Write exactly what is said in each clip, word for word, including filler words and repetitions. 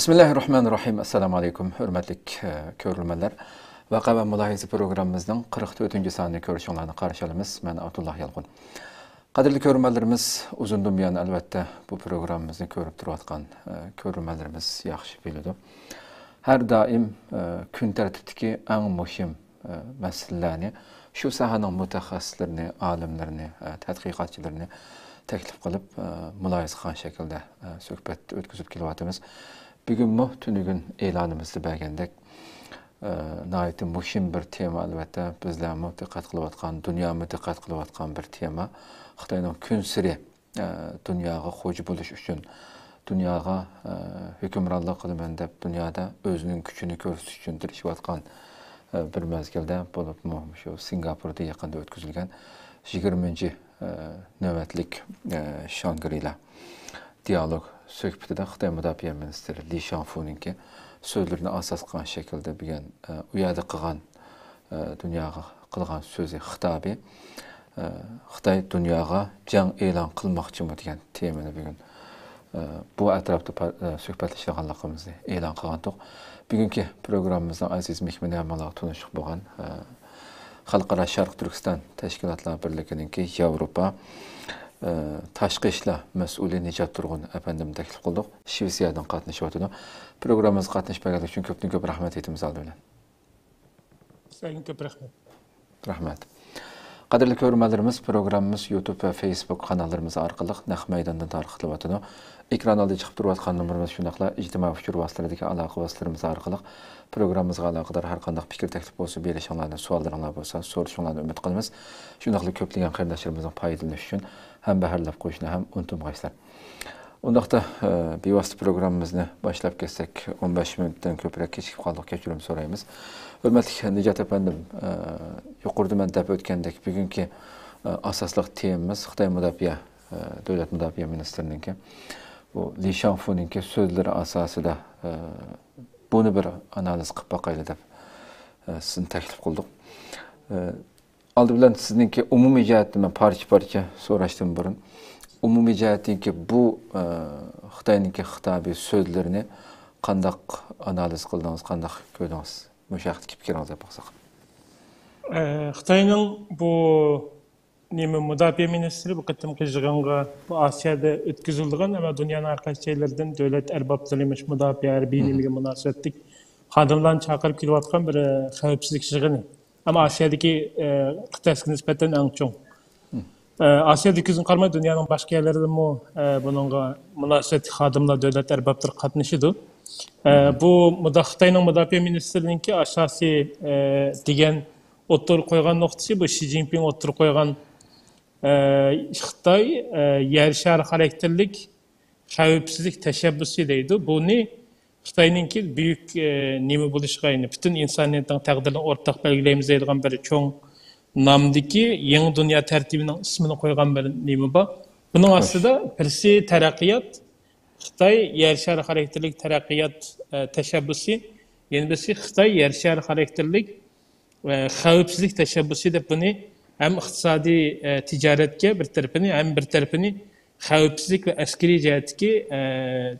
بىسمىللاھىررەھمانىررەھىم. ئەسسالامۇ ئەلەيكۇم، ھۆرمەتلىك، ئە، كۆرۈرمەنلەر. ۋەقە ۋە مۇلاھىزە پروگراممىمىزنىڭ قىرىق تۆتىنچى سانىنى كۆرۈشۈڭلارنى قارشى ئالىمىز. مەن ئابدۇللا يالقۇن. قەدىرلىك كۆرۈرمەنلىرىمىز، ئۇزۇندىن بۇيان، ئەلۋەتتە، بۇ پروگراممىمىزنى كۆرۈپ تۇرۇۋاتقان، ئە، كۆرۈرمەنلىرىمىز ياخشى بىلىدۇ. ھەر دائىم، ئە، كۈن تەرتىپتىكى ئەڭ مۇھىم، ئە، مەسىلىلەرنى، شۇ ساھەنىڭ مۇتەخەسسىسلىرىنى، ئالىملىرىنى، ئە، تەتقىقاتچىلىرىنى تەكلىپ قىلىپ، ئە، مۇلاھىزە قىلغان شەكىلدە، ئە، سۆھبەت ئۆتكۈزۈپ كېلىۋاتىمىز. بۈگۈنمۇ تۈنۈگۈن ئېلانىمىزدا بەرگەندەك، ئە، ناھايىتى مۇھىم بىر تېما، ئەلۋەتتە، بىزلەرمۇ دىققەت قىلىۋاتقان، دۇنيامۇ دىققەت قىلىۋاتقان بىر تېما. خىتاينىڭ كۈنسېرى، ئە، دۇنياغا خوجا بولۇش ئۈچۈن، دۇنياغا، ئە، ھۆكۈمرانلىق قىلىمەن دەپ، دۇنيادا ئۆزىنىڭ كۈچىنى كۆرسىتىش ئۈچۈن تىرىشىۋاتقان، ئە، بىر مەزگىلدە، بولۇپمۇ شۇ سىنگاپوردا يېقىندا ئۆتكۈزۈلگەن يىگىرمىنچى، ئە، نۆۋەتلىك، ئە، شانگرىلا دىئالوگ سۆھبىتىدە خىتاي مۇداپىئە مىنىستىرى لى شاڭفۇنىڭكى سۆزلىرىنى ئاساس قىلغان شەكىلدە بۈگۈن، ئە، ئۇ يەردە قىلغان، ئە، دۇنياغا قىلغان سۆزى، خىتابى، ئە، خىتاي دۇنياغا جەڭ ئېلان قىلماقچىمۇ دېگەن تېمىنى بۈگۈن، ئە، بۇ ئەتراپتا پار-، ئە، سۆھبەتلىشىدىغانلىقىمىزنى ئېلان قىلغانتۇق. بۈگۈنكى پروگراممىمىزنىڭ ئەزىز مېھمىنى ھەممىڭلارغا تونۇشلۇق بولغان، ئە، خەلقئارا شەرقىي تۈركىستان تەشكىلاتلار بىرلىكىنىڭكى ياۋروپا، ئە، تاشقى ئىشلار مەسئۇلى نىجات تۇرغۇن ئەپەندىمنى تەكلىپ قىلدۇق. شىۋېتسىيەدىن قاتنىشىۋاتىدۇ. پروگراممىمىزغا قاتنىشىپ بەرگەنلىكى ئۈچۈن كۆپتىن كۆپ رەھمەت ئېيتىمىز ئالدى بىلەن. سىزگە كۆپ رەھمەت. رەھمەت. قەدىرلىك كۆرۈرمەنلىرىمىز، پروگراممىمىز يۇتۇب ۋە فېيسبۇك قاناللىرىمىز ئارقىلىق نەق مەيداندىن تارقىتىلىۋاتىدۇ. ئېكران ئالدىدا چىقىپ تۇرۇۋاتقان نومۇرىمىز، شۇنداقلا ئىجتىمائىي ئۇچۇر ۋاسىتىلىرىدىكى ئالاقە ۋاسىتىلىرىمىز ئارقىلىق پروگراممىمىزغا ئالاقىدار ھەر قانداق پىكىر، تەكلىپ بولسا بېرىشىڭلارنى، سوئاللىرىڭلار بولسا سورىشىڭلارنى ئۈمىد قىلىمىز. شۇنداقلا كۆپلىگەن قېرىنداشلىرىمىزنىڭ پايدىلىنىشى ئۈچۈن ھەمبەھىرلەپ قويۇشنى ھەم ئۇنتۇمىغايسىلەر. ئۇنداقتا، ئە، بىۋاسىتە پروگراممىمىزنى باشلاپ كەتسەك، ئون بەش مىنۇتتىن كۆپرەك كېچىكىپ قالدۇق، كەچۈرۈم سورايمىز. ھۆرمەتلىك نىجات ئەپەندىم، ئە، يۇقىرىدا مەن دەپ ئۆتكەندەك، بۈگۈنكى، ئە، ئاساسلىق تېمىمىز خىتاي مۇداپىئە، ئە، دۆلەت مۇداپىئە مىنىستىرىنىڭكى، بۇ لى شاڭفۇنىڭكى سۆزلىرى ئاساسىدا، ئە، بۇنى بىر ئانالىز قىلىپ باقايلى دەپ، ئە، سىزنى تەكلىپ قىلدۇق. ئە، ئالدى بىلەن سىزنىڭكى ئومۇمىي جەھەتتىن مەن پارچە-پارچە سوراشتىن بۇرۇن، ئومۇمىي جەھەتتىنكى بۇ، ئە، خىتاينىڭكى خىتابى سۆزلىرىنى قانداق ئانالىز قىلدىڭىز، قانداق كۆردىڭىز؟ مۇشۇ ھەقتىكى پىكرىڭىزنى ئېيتىپ باقساق. ئە، خىتاينىڭ بۇ نېمە، مۇداپىئە مىنىستىرى بۇ قېتىمقى يىغىنغا بۇ ئاسىيادا ئۆتكۈزۈلىدىغان، ئەمما دۇنيانىڭ ھەر قايسى جايلىرىدىن دۆلەت ئەربابلىرى، مۇشۇ مۇداپىئە ھەربىي نېمىگە مۇناسىۋەتلىك خادىملارنى چاقىرىپ كېلىۋاتقان بىر، ئە، خەۋپسىزلىك يىغىنى. ئەمما ئاسىيادىكى، ئە، قىتئەسىگە نىسبەتەن ئەڭ چوڭ. ئە، ئاسىيادا كۆزگە قارىماي، دۇنيانىڭ باشقا يەرلىرىدىمۇ، ئە، بۇنىڭغا مۇناسىۋەتلىك خادىملار، دۆلەت ئەربابلىرى قاتنىشىدۇ. ئە، بۇ مۇدا-، خىتاينىڭ مۇداپىئە مىنىستىرىنىڭكى ئاساسىي، ئە، دېگەن ئوتتۇرىغا قويغان نۇقتىسى، بۇ شى جىنپىڭ ئوتتۇرىغا قويغان، ئە، خىتاي، ئە، يەر شارى خاراكتېرلىك خەۋپسىزلىك تەشەببۇسى دەيدۇ. بۇنى خىتاينىڭكى بۈيۈك، ئە، نېمە بولۇشىغا، يەنى پۈتۈن ئىنسانىيەتنىڭ تەقدىرىنى ئورتاق بەلگىلەيمىز دەيدىغان بىر چوڭ نامدىكى يېڭى دۇنيا تەرتىپىنىڭ ئىسمىنى قويغان بىر نېمە بار. بۇنىڭ ئاستىدا بىرسى تەرەققىيات، خىتاي يەر شارى خاراكتېرلىك تەرەققىيات، ئە، تەشەببۇسى، يەنە بىرسى خىتاي يەر شارى خاراكتېرلىك، ئە، خەۋپسىزلىك تەشەببۇسى دەپ بۇنى ھەم ئىقتىسادىي، ئە، تىجارەتكە بىر تەرىپىنى، ھەم بىر تەرىپىنى خەۋپسىزلىك ۋە ئەسكىرىي جەھەتتىكى، ئە،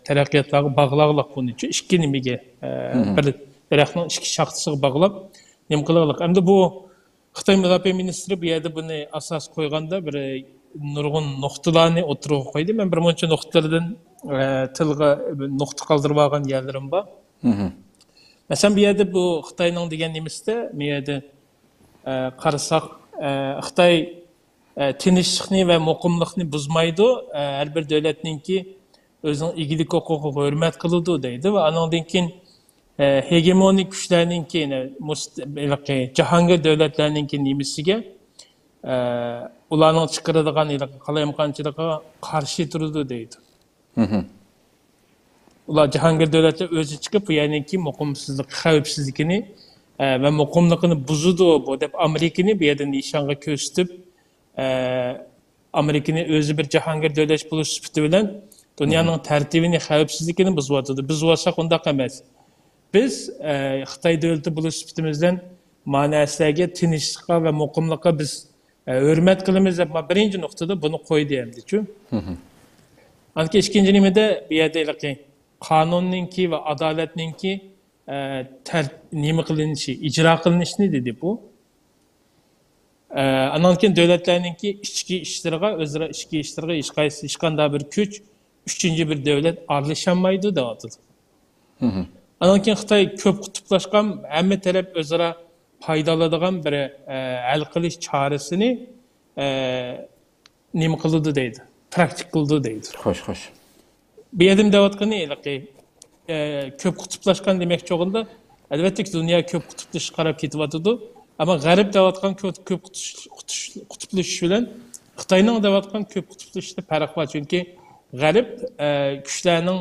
تەرەققىياتلارغا باغلاغلىق بۇنى. شۇ ئىككى نېمىگە، ئە، بىر دەرەخنىڭ ئىككى شاختىسىغا باغلاپ نېمە قىلغلىق. ئەمدى بۇ خىتاي مۇداپىئە مىنىستىرى بۇ يەردە بۇنى ئاساس قويغاندا بىر نۇرغۇن نۇقتىلارنى ئوتتۇرىغا قويدى. مەن بىر مۇنچە نۇقتىلىرىدىن، ئە، تىلغا نۇقتا قالدۇرۇپ ئالغان يەرلىرىم بار. مەسىلەن، بۇ يەردە بۇ خىتاينىڭ دېگەن نېمىسىدە، بۇ يەردە، ئە، قارىساق، ئە، خىتاي، ئە، تىنچلىقنى ۋە مۇقىملىقنى بۇزمايدۇ، ئە، ھەر بىر دۆلەتنىڭكى ئۆزىنىڭ ئىگىلىك ھوقۇقىغا ھۆرمەت قىلىدۇ دەيدۇ ۋە ئانىڭدىن كېيىن، ئە، ھېگېمونىك كۈچلەرنىڭكى، يەنى مۇست-، ھېلىقى جاھانگىر دۆلەتلەرنىڭكى نېمىسىگە، ئە، ئۇلارنىڭ چىقىرىدىغان ھېلىقى قالايمىقانچىلىقىغا قارشى تۇرىدۇ دەيدۇ. ئۇلار جاھانگىر دۆلەتلەر ئۆزى چىقىپ، بۇ يەرنىڭكى مۇقىمسىزلىق، خەۋپسىزلىكىنى، ئە، ۋە مۇقىملىقىنى بۇزىدۇ بۇ دەپ، ئامېرىكىنى بۇ يەردە نىشانغا كۆرسىتىپ، ئە، ئامېرىكىنى ئۆزى بىر جاھانگىر دۆلەت بولۇش سۈپىتى بىلەن دۇنيانىڭ تەرتىپىنى، خەۋپسىزلىكىنى بۇزۇۋاتىدۇ. بۇزۇۋالساق ئۇنداق ئەمەس. بىز، ئە، خىتاي دۆلىتى بولۇش سۈپىتىمىز بىلەن ما نەرسىلەرگە، تىنچلىققا ۋە مۇقىملىققا بىز، ئە، ھۆرمەت قىلىمىز دەپ، ما بىرىنچى نۇقتىدا بۇنى قويدى ئەمدىچۇ. ئاندىن كېيىن ئىككىنچى نېمىدە، بۇ يەردە ھېلىقى، قانۇننىڭكى ۋە ئادالەتنىڭكى، ئە، تەر-، نېمە قىلىنىشى، ئىجرا قىلىنىشىنى دېدى بۇ. ئە، ئانان كېيىن دۆلەتلەرنىڭكى ئىچكى ئىشلىرىغا، ئۆزئارا ئىچكى ئىشلىرىغا ھېچقايسى، ھېچقانداق بىر كۈچ، ئۈچىنچى بىر دۆلەت ئارىلىشالمايدۇ دەۋاتىدۇ. ئانان كېيىن خىتاي كۆپ قۇتۇپلاشقان، ھەممە تەرەپ ئۆزئارا پايدىلىنىدىغان بىر، ئە، ھەل قىلىش چارىسىنى، ئە، نېمە قىلىدۇ دەيدۇ، پراكتىك قىلىدۇ دەيدۇ. خوش، خوش. بۇ يەردە دەۋاتقىنى ھېلىقى، ئە، كۆپ قۇتۇپلاشقان دېمەكچى بولغىنىدا، ئەلۋەتتە، دۇنيا كۆپ قۇتۇپلىشىشقا قاراپ كېتىۋاتىدۇ. ئەمما غەرب دەۋاتقان كۆپ، كۆپ قۇتۇش-، قۇتۇش-، قۇتۇپلىشىش بىلەن خىتاينىڭ دەۋاتقان كۆپ قۇتۇپلىشىشتا پەرق بار. چۈنكى غەرب، ئە، كۈچلەرنىڭ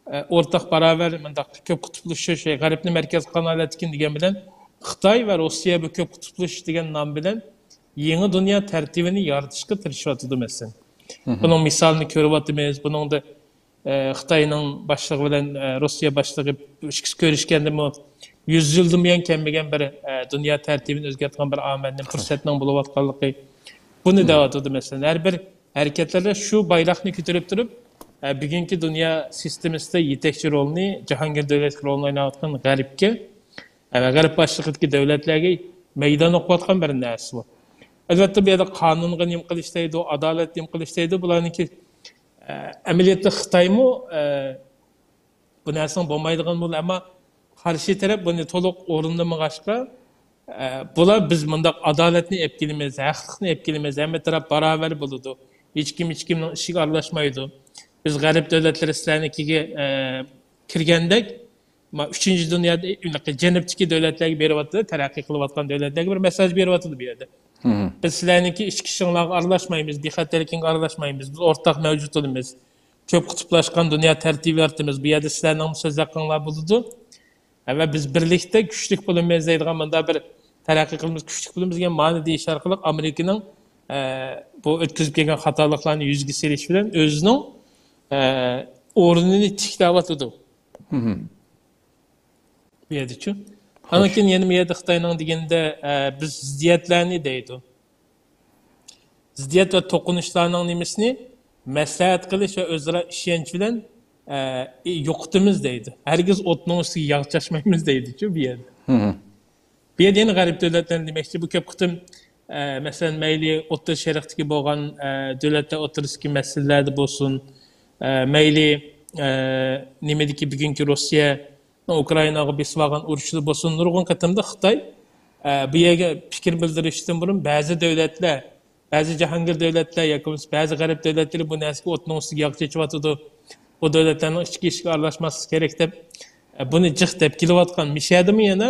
ئە، ئورتاق باراۋەر مۇنداق كۆپ قۇتۇپلىشىش، غەربنى مەركەز قىلغان ھالەتتىكىن دېگەن بىلەن خىتاي ۋە روسىيە بۇ كۆپ قۇتۇپلىشىش دېگەن نام بىلەن يېڭى دۇنيا تەرتىپىنى يارىتىشقا تىرىشىۋاتىدۇ مەسىلەن. بۇنىڭ مىسالىنى كۆرۈۋاتىمىز. بۇنىڭدا، ئە، خىتاينىڭ باشلىقى بىلەن، ئە، روسىيە باشلىقى ئىككىسى كۆرۈشكەندىمۇ يۈز يىلدىن بۇيان كەلمىگەن بىر، ئە، دۇنيا تەرتىپىنى ئۆزگەرتكەن بىر ئامەتنىڭ، پۇرسەتنىڭ بولۇۋاتقانلىقى بۇنى دەۋاتىدۇ مەسىلەن. ھەر بىر ھەرىكەتلەردە شۇ بايراقنى كۆتۈرۈپ تۇرۇپ، ئە، بۈگۈنكى دۇنيا سىستېمىسىدا يېتەكچى رولنى، جاھانگىر دۆلەتلىك رولنى ئويناۋاتقان غەربكە، ئە، ۋە غەرب باشلىقىدىكى دۆلەتلەرگە مەيدان ئوقۇۋاتقان بىر نەرسە بۇ. ئەلۋەتتە، بۇ يەردە قانۇنغا نېمە قىلىش دەيدۇ، ئادالەت نېمە قىلىش دەيدۇ، بۇلارنىڭكى، ئە، ئەمەلىيەتتە خىتايمۇ، ئە، بۇ نەرسىنىڭ بولمايدىغان بولدى، ئەمما قارشى تەرەپ بۇنى تولۇق ئورۇندىمىغاچقا، ئە، بۇلار بىز مۇنداق ئادالەتنى ئېلىپ كېلىمىز، ھەقلىقنى ئېلىپ كېلىمىز، ھەممە تەرەپ باراۋەر بولىدۇ، ھېچكىم ھېچكىمنىڭ ئىشىگە ئارىلاشمايدۇ. بىز غەرب دۆلەتلىرى سىلەرنىڭكىگە، ئە، كىرگەندەك، ما، ئۈچىنچى دۇنيادا، جەنۇبتىكى دۆلەتلەرگە بېرىۋاتىدۇ، تەرەققىي قىلىۋاتقان دۆلەتلەرگە بىر مېساژ بېرىۋاتىدۇ بۇ يەردە. بىز سىلەرنىڭكى ئىچكى ئىشىڭلارغا ئارىلاشمايمىز، بىخەتەرلىكىڭگە ئارىلاشمايمىز، بىز ئورتاق مەۋجۇت بولىمىز. كۆپ قۇتۇپلاشقان دۇنيا تەرتىپى يارىتىمىز. بۇ يەردە سىلەرنىڭ سۆز ھەققىڭلار بولىدۇ. ۋە بىز بىرلىكتە كۈچلۈك بولىمىز دەيدىغان مۇنداق بىر تەرەققىي قىلىمىز، كۈچلۈك بولىمىز دېگەن مەنىنى دېيىش ئارقىلىق ئامېرىكىنىڭ، ئە، بۇ ئۆتكۈزۈپ كەلگەن خاتالىقلارنى يۈزگە سېلىش بىلەن ئۆزىنىڭ، ئە، ئورنىنى تىكلەۋاتىدۇ. بۇ يەردىچۇ. ئاندىن كېيىن يەنە بۇ يەردە خىتاينىڭ دېگىنىدە، ئە، بىز زىددىيەتلەرنى دەيدۇ. زىددىيەت ۋە توقۇنۇشلارنىڭ نېمىسىنى مەسلىھەت قىلىش ۋە ئۆزئارا ئىشەنچ بىلەن، ئە، يوقىتىمىز دەيدۇ. ھەرگىز ئوتنىڭ ئۈستىگە ياغ چاچمايمىز دەيدىچۇ بۇ يەردە. بۇ يەردە يەنە غەرب دۆلەتلىرىنى دېمەكچى، بۇ كۆپ قېتىم، ئە، مەسىلەن، مەيلى ئوتتۇرا شەرقتىكى بولغان، ئە، دۆلەتلەر ئوتتۇرىسىدىكى مەسىلىلەردە بولسۇن، ئە، مەيلى، ئە، نېمىدىكى بۈگۈنكى روسىيە ئۇكرائىناغا بېسىۋالغان ئۇرۇشىدا بولسۇن، نۇرغۇن قېتىمدا خىتاي، ئە، بۇ يەرگە پىكىر بىلدۈرۈشتىن بۇرۇن بەزى دۆلەتلەر، بەزى جاھانگىر دۆلەتلەر ياكى بولمىسا بەزى غەرب دۆلەتلىرى بۇ نەرسىگە ئوتنىڭ ئۈستىگە ياغ چېچىۋاتىدۇ، بۇ دۆلەتلەرنىڭ ئىچكى ئىشىگە ئارىلاشماسلىق كېرەك دەپ، ئە، بۇنى جىق دەپ كېلىۋاتقان مىشەدىمۇ يەنە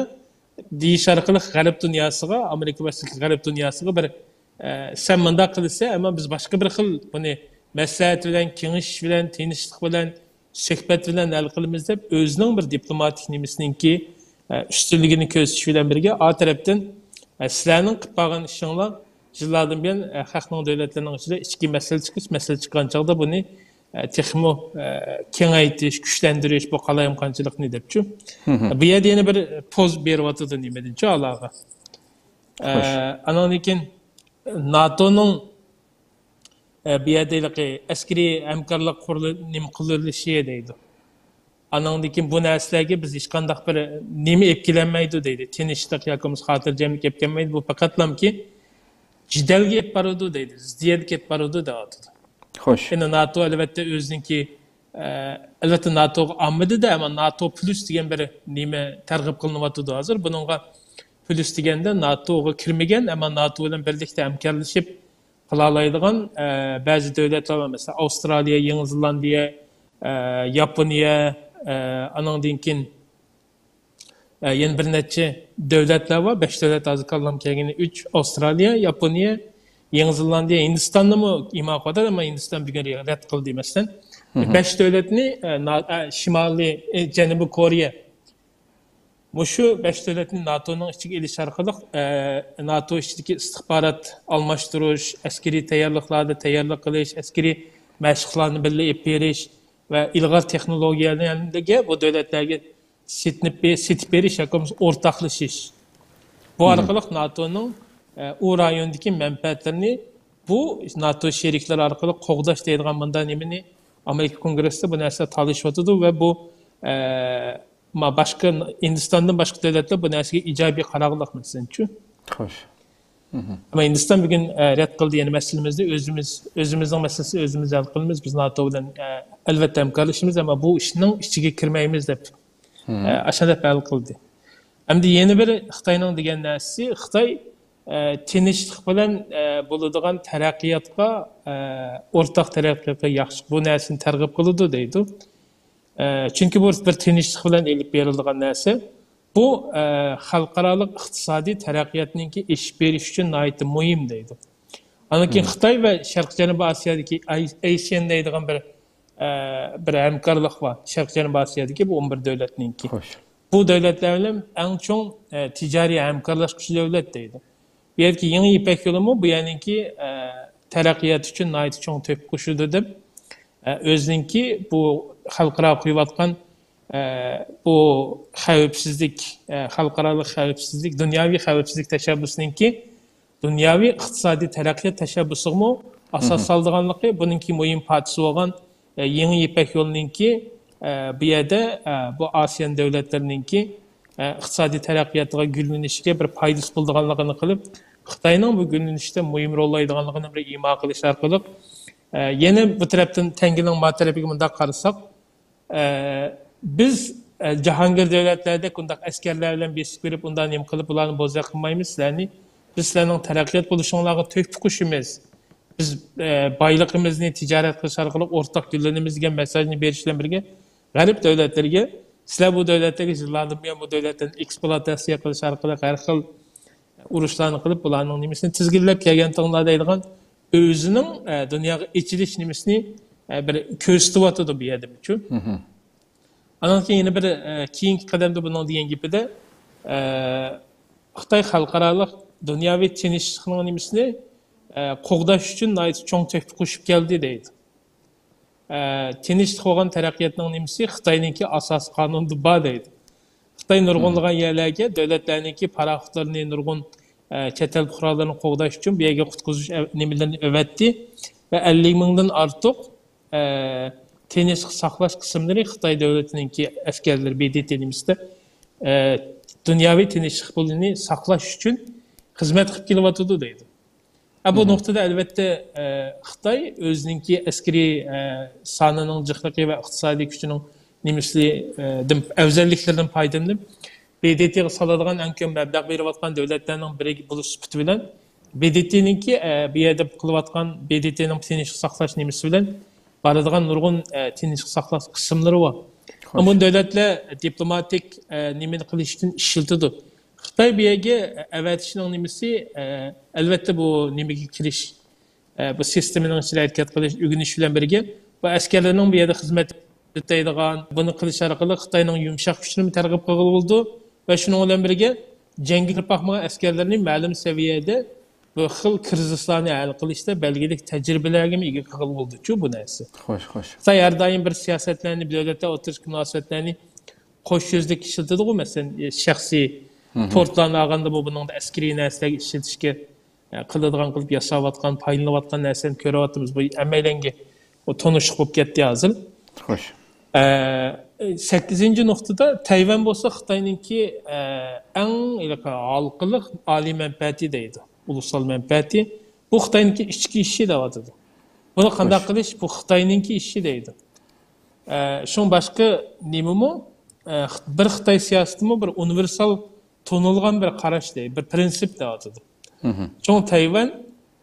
دېيىش ئارقىلىق غەرب دۇنياسىغا، ئامېرىكا باشلىق غەرب دۇنياسىغا بىر، ئە، سەن مۇنداق قىلىسەن، ئەمما بىز باشقا بىر خىل بۇنى مەسلىھەت بىلەن، كېڭىشىش بىلەن، تىنچلىق بىلەن، سۆھبەت بىلەن ھەل قىلىمىز دەپ، ئۆزىنىڭ بىر دىپلوماتىك نېمىسىنىڭكى، ئە، ئۈستۈنلۈكىنى كۆرسىتىش بىلەن بىرگە، ئا تەرەپتىن، ئە، سىلەرنىڭ قىلىپ بارغان ئىشىڭلار يىللاردىن بۇيان، ئە، خەقنىڭ دۆلەتلىرىنىڭ ئىچىدە ئىچكى مەسىلە چىقىش، مەسىلە چىققان چاغدا بۇنى، ئە، تېخىمۇ، ئە، كېڭەيتىش، كۈچلەندۈرۈش، بۇ قالايمىقانچىلىقنى دەپچۇ. بۇ يەردە يەنە بىر پوز بېرىۋاتىدۇ نېمىدىنچۇ ئالاغا. ئە، ئانىڭدىن كېيىن ناتونىڭ ئە، بۇ يەردە ھېلىقى ئەسكىرىي ھەمكارلىق قۇرۇلۇ-، نېمە قۇرۇلۇشى دەيدۇ. ئانىڭدىن كېيىن بۇ نەرسىلەرگە بىز ھېچقانداق بىر نېمە ئېلىپ كېلەلمەيدۇ دەيدۇ. تىنچلىق ياكى بولمىسا خاتىرجەملىك ئېلىپ كەلمەيدۇ. بۇ پەقەتلامكى جېدەلگە ئېلىپ بارىدۇ دەيدۇ. زىددىيەتكە ئېلىپ بارىدۇ دەۋاتىدۇ. خوش. ئەمدى ناتو ئەلۋەتتە ئۆزىنىڭكى، ئە، ئەلۋەتتە ناتوغا ئالمىدى-دە، ئەمما ناتو پلۇس دېگەن بىر نېمە تەرغىب قىلىنىۋاتىدۇ ھازىر. بۇنىڭغا پلۇس دېگەندە ناتوغا كىرمىگەن، ئەمما ناتو بىلەن بىرلىكتە ھەمكارلىشىپ، قىلالايدىغان، ئە، بەزى دۆلەتلەر بار. مەسىلەن، ئاۋسترالىيە، يېڭى زېلاندىيە، ئە، ياپونىيە، ئە، ئانىڭدىن كېيىن، ئە، يەنە بىر نەچچە دۆلەتلەر بار. بەش دۆلەت ھازىر كاللام كەلگىنى ئۈچ، ئاۋسترالىيە، ياپونىيە، يېڭى زېلاندىيە، ھىندىستاننىمۇ ئىما قىلىۋاتىدۇ، ئەمما ھىندىستان بۈگۈن رەت قىلدى، مەسىلەن. بەش دۆلەتنى، ئە، نا-، ئە، شىمالىي، ئە، جەنۇبىي كورېيە، مۇشۇ بەش دۆلەتنى ناتونىڭ ئىچىگە ئېلىش ئارقىلىق، ئە، ناتو ئىچىدىكى ئىستىخبارات ئالماشتۇرۇش، ئەسكىرىي تەييارلىقلاردا تەييارلىق قىلىش، ئەسكىرىي مەشىقلارنى بىللە ئېلىپ بېرىش ۋە ئىلغار تېخنولوگىيەلەرنى بۇ دۆلەتلەرگە سېتىنىپ بې-، سېتىپ بېرىش ياكى بولمىسا ئورتاقلىشىش. بۇ ئارقىلىق ناتونىڭ، ئە، ئۇ رايوندىكى مەنپەئەتلىرىنى بۇ ناتو شېرىكلىرى ئارقىلىق قوغداش دەيدىغان مۇنداق نېمىنى ئامېرىكا كونگرېسسىدا بۇ نەرسىلەر تالىشىۋاتىدۇ ۋە بۇ، ئە، ما-، باشقا، ھىندىستاندىن باشقا دۆلەتلەر بۇ نەرسىگە ئىجابىي قاراغلىق، مەسىلەنچۇ. خوش. ئەمما ھىندىستان بۈگۈن، ئە، رەت قىلدى، يەنى مەسىلىمىزنى ئۆزىمىز، ئۆزىمىزنىڭ مەسىلىسىنى ئۆزىمىز ھەل قىلىمىز، بىز ناتو بىلەن، ئە، ئەلۋەتتە ھەمكارلىشىمىز، ئەمما بۇ ئىشنىڭ ئىچىگە كىرمەيمىز دەپ، ئە، ئاشۇنداق ھەل قىلدى. ئەمدى يەنە بىر خىتاينىڭ دېگەن نەرسىسى، خىتاي، ئە، تىنچلىق بىلەن، ئە، بولىدىغان تەرەققىياتقا، ئە، ئورتاق تەرەققىياتقا ياخشى، بۇ نەرسىنى تەرغىب قىلىدۇ دەيدۇ. ئە، چۈنكى بۇ بىر تىنچلىق بىلەن ئېلىپ بېرىلىدىغان نەرسە. بۇ، ئە، خەلقئارالىق ئىقتىسادىي تەرەققىياتنىڭكى ئېشىپ بېرىشى ئۈچۈن ناھايىتى مۇھىم دەيدۇ. ئاندىن كېيىن خىتاي ۋە شەرقىي جەنۇبىي ئاسىيادىكى ئاي-، ئېيسىيەن دەيدىغان بىر، ئە، بىر ھەمكارلىق بار. شەرقىي جەنۇبىي ئاسىيادىكى بۇ ئون بىر دۆلەتنىڭكى. خوش. بۇ دۆلەتلەر بىلەن ئەڭ چوڭ، ئە، تىجارىي ھەمكارلاشقۇچى دۆلەت دەيدۇ. بۇ يەردىكى يېڭى يىپەك يولىمۇ بۇ يەرنىڭكى، ئە، تەرەققىياتى ئۈچۈن ناھايىتى چوڭ تۆھپە قوشىدۇ دەپ، ئە، ئۆزىنىڭكى بۇ خەلقئارا قويۇۋاتقان، ئە، بۇ خەۋپسىزلىك، ئە، خەلقئارالىق خەۋپسىزلىك، دۇنياۋى خەۋپسىزلىك تەشەببۇسىنىڭكى دۇنياۋى ئىقتىسادىي تەرەققىيات تەشەببۇسىغىمۇ ئاساس سالىدىغانلىقى، بۇنىڭكى مۇھىم پارچىسى بولغان، ئە، يېڭى يىپەك يولىنىڭكى، ئە، بۇ يەردە، ئە، بۇ ئاسىيان دۆلەتلىرىنىڭكى، ئە، ئىقتىسادىي تەرەققىياتىغا، گۈللىنىشىگە بىر پايدىسى بولىدىغانلىقىنى قىلىپ، خىتاينىڭ بۇ گۈللىنىشتە مۇھىم رول ئوينايدىغانلىقىنى بىر ئىما قىلىش ئارقىلىق، ئە، يەنە بۇ تەرەپتىن تەڭگىنىڭ ما تەرىپىگە مۇنداق قارىساق، ئە، بىز، ئە، جاھانگىر دۆلەتلەردەك ئۇنداق ئەسكەرلەر بىلەن بېسىپ كىرىپ، ئۇنداق نېمە قىلىپ، ئۇلارنى بوزەك قىلمايمىز سىلەرنى. بىز سىلەرنىڭ تەرەققىيات بولۇشۇڭلارغا تۆھپە قوشىمىز. بىز، ئە، بايلىقىمىزنى تىجارەت قىلىش ئارقىلىق ئورتاق گۈللىنىمىز دېگەن مېساجنى بېرىش بىلەن بىرگە، غەرب دۆلەتلىرىگە، سىلەر بۇ دۆلەتلەرگە يىللاردىن بۇيان بۇ دۆلەتلەرنى ئېكسپلۇئاتاتسىيە قىلىش ئارقىلىق ھەر خىل ئۇرۇشلارنى قىلىپ، بۇلارنىڭ نېمىسىنى تىزگىنلەپ كەلگەنتىڭلار دەيدىغان ئۆزىنىڭ، ئە، دۇنياغا ئېچىلىش نېمىسىنى، ئە، بىر كۆرسىتىۋاتىدۇ بۇ يەردىمۇچۇ. ئانان كېيىن يەنە بىر، ئە، كېيىنكى قەدەمدە بۇنىڭ دېگەن گېپىدە، ئە، خىتاي خەلقئارالىق دۇنياۋى تىنچلىقنىڭ نېمىسىنى، ئە، قوغداش ئۈچۈن ناھايىتى چوڭ تۆھپە قوشۇپ كەلدى دەيدۇ. ئە، تىنچلىق بولغان تەرەققىياتنىڭ نېمىسى خىتاينىڭكى ئاساسىي قانۇنىدا بار دەيدۇ. خىتاي نۇرغۇنلىغان يەرلەرگە دۆلەتلەرنىڭكى پاراخوتلىرىنى، نۇرغۇن، ئە، چەت ئەل پۇقرالىرىنى قوغداش ئۈچۈن بۇ يەرگە قۇتقۇزۇش ئەۋ-، نېمىلىرىنى ئەۋەتتى ۋە ئەللىك مىڭدىن ئارتۇق، ئە، تىنچلىق ساقلاش قىسىملىرى خىتاي دۆلىتىنىڭكى ئەسكەرلىرى بې دې تې نېمىسىدە، ئە، دۇنياۋى تىنچلىق پۇلىنى ساقلاش ئۈچۈن خىزمەت قىلىپ كېلىۋاتىدۇ دەيدۇ. ئە، بۇ نۇقتىدا ئەلۋەتتە، ئە، خىتاي ئۆزىنىڭكى ئەسكىرىي، ئە، سانىنىڭ جىقلىقى ۋە ئىقتىسادىي كۈچىنىڭ نېمىسى، ئە، دىن-، ئەۋزەللىكلىرىدىن پايدىلىنىپ، بې دې تېغا سالىدىغان ئەڭ كۆپ مەبلەغ بېرىۋاتقان دۆلەتلەرنىڭ بىرى بولۇش سۈپىتى بىلەن، بې دې تېنىڭكى، ئە، بۇ يەردە قىلىۋاتقان بې دې تېنىڭ تىنچلىق ساقلاش نېمىسى بىلەن بارىدىغان نۇرغۇن، ئە، تىنچلىق ساقلاش قىسىملىرى بار. بۇ دۆلەتلەر دىپلوماتىك، ئە، نېمىنى قىلىش ئۈچۈن ئىشلىتىدۇ. خىتاي بۇ يەرگە ئەۋەتىشنىڭ نېمىسى، ئە، ئەلۋەتتە بۇ نېمىگە كىرىش، ئە، بۇ سىستېمىنىڭ ئىچىدە ھەرىكەت قىلىش، ئۆگىنىش بىلەن بىرگە، بۇ ئەسكەرلەرنىڭ بۇ يەردە خىزمەت ئۆتەيدىغان، بۇنى قىلىش ئارقىلىق خىتاينىڭ يۇمشاق كۈچىنىمۇ تەرغىب قىلغىلى بولىدۇ ۋە شۇنىڭ بىلەن بىرگە، جەڭگە كىرىپ باقمىغان ئەسكەرلەرنى مەلۇم سەۋىيەدە بۇ خىل كىرىزىسلارنى ھەل قىلىشتا بەلگىلىك تەجرىبىلەرگىمۇ ئىگە قىلغىلى بولىدۇچۇ بۇ نەرسە. خوش، خوش. خىتاي ھەر دائىم بىر سىياسەتلەرنى، بىر دۆلەتلەر ئوتتۇرىسىدىكى مۇناسىۋەتلەرنى قوش يۈزلۈك ئىشلىتىدىغۇ، مەسىلەن، شەخسىي پورتلارنى ئالغاندا بۇ بۇنىڭدا ئەسكىرىي نەرسىلەرگە ئىشلىتىشكە، ئە، قىلىدىغان قىلىپ ياساۋاتقان، پايدىلىنىۋاتقان نەرسىلەرنى كۆرۈۋاتىمىز. بۇ ھەممەيلەنگە بۇ تونۇشلۇق بولۇپ كەتتى ھازىر. خوش. ئە، سەككىزىنچى نۇقتىدا تەيۋەن بولسا خىتاينىڭكى، ئە، ئەڭ ھېلىقى ھالقىلىق ئالىي مەنپەئەتى دەيدۇ. ئۇلۇسال مەنپەئەتى. بۇ خىتاينىڭكى ئىچكى ئىشى دەۋاتىدۇ. بۇنى قانداق قىلىش؟ بۇ خىتاينىڭكى ئىشى دەيدۇ. ئە، شۇڭا باشقا نېمىمۇ، ئە، بىر خىتاي سىياسىتىمۇ بىر ئۇنىۋېرسال تونۇلغان بىر قاراش دەيدۇ، بىر پرىنسىپ دەۋاتىدۇ. شۇڭا تەيۋەن،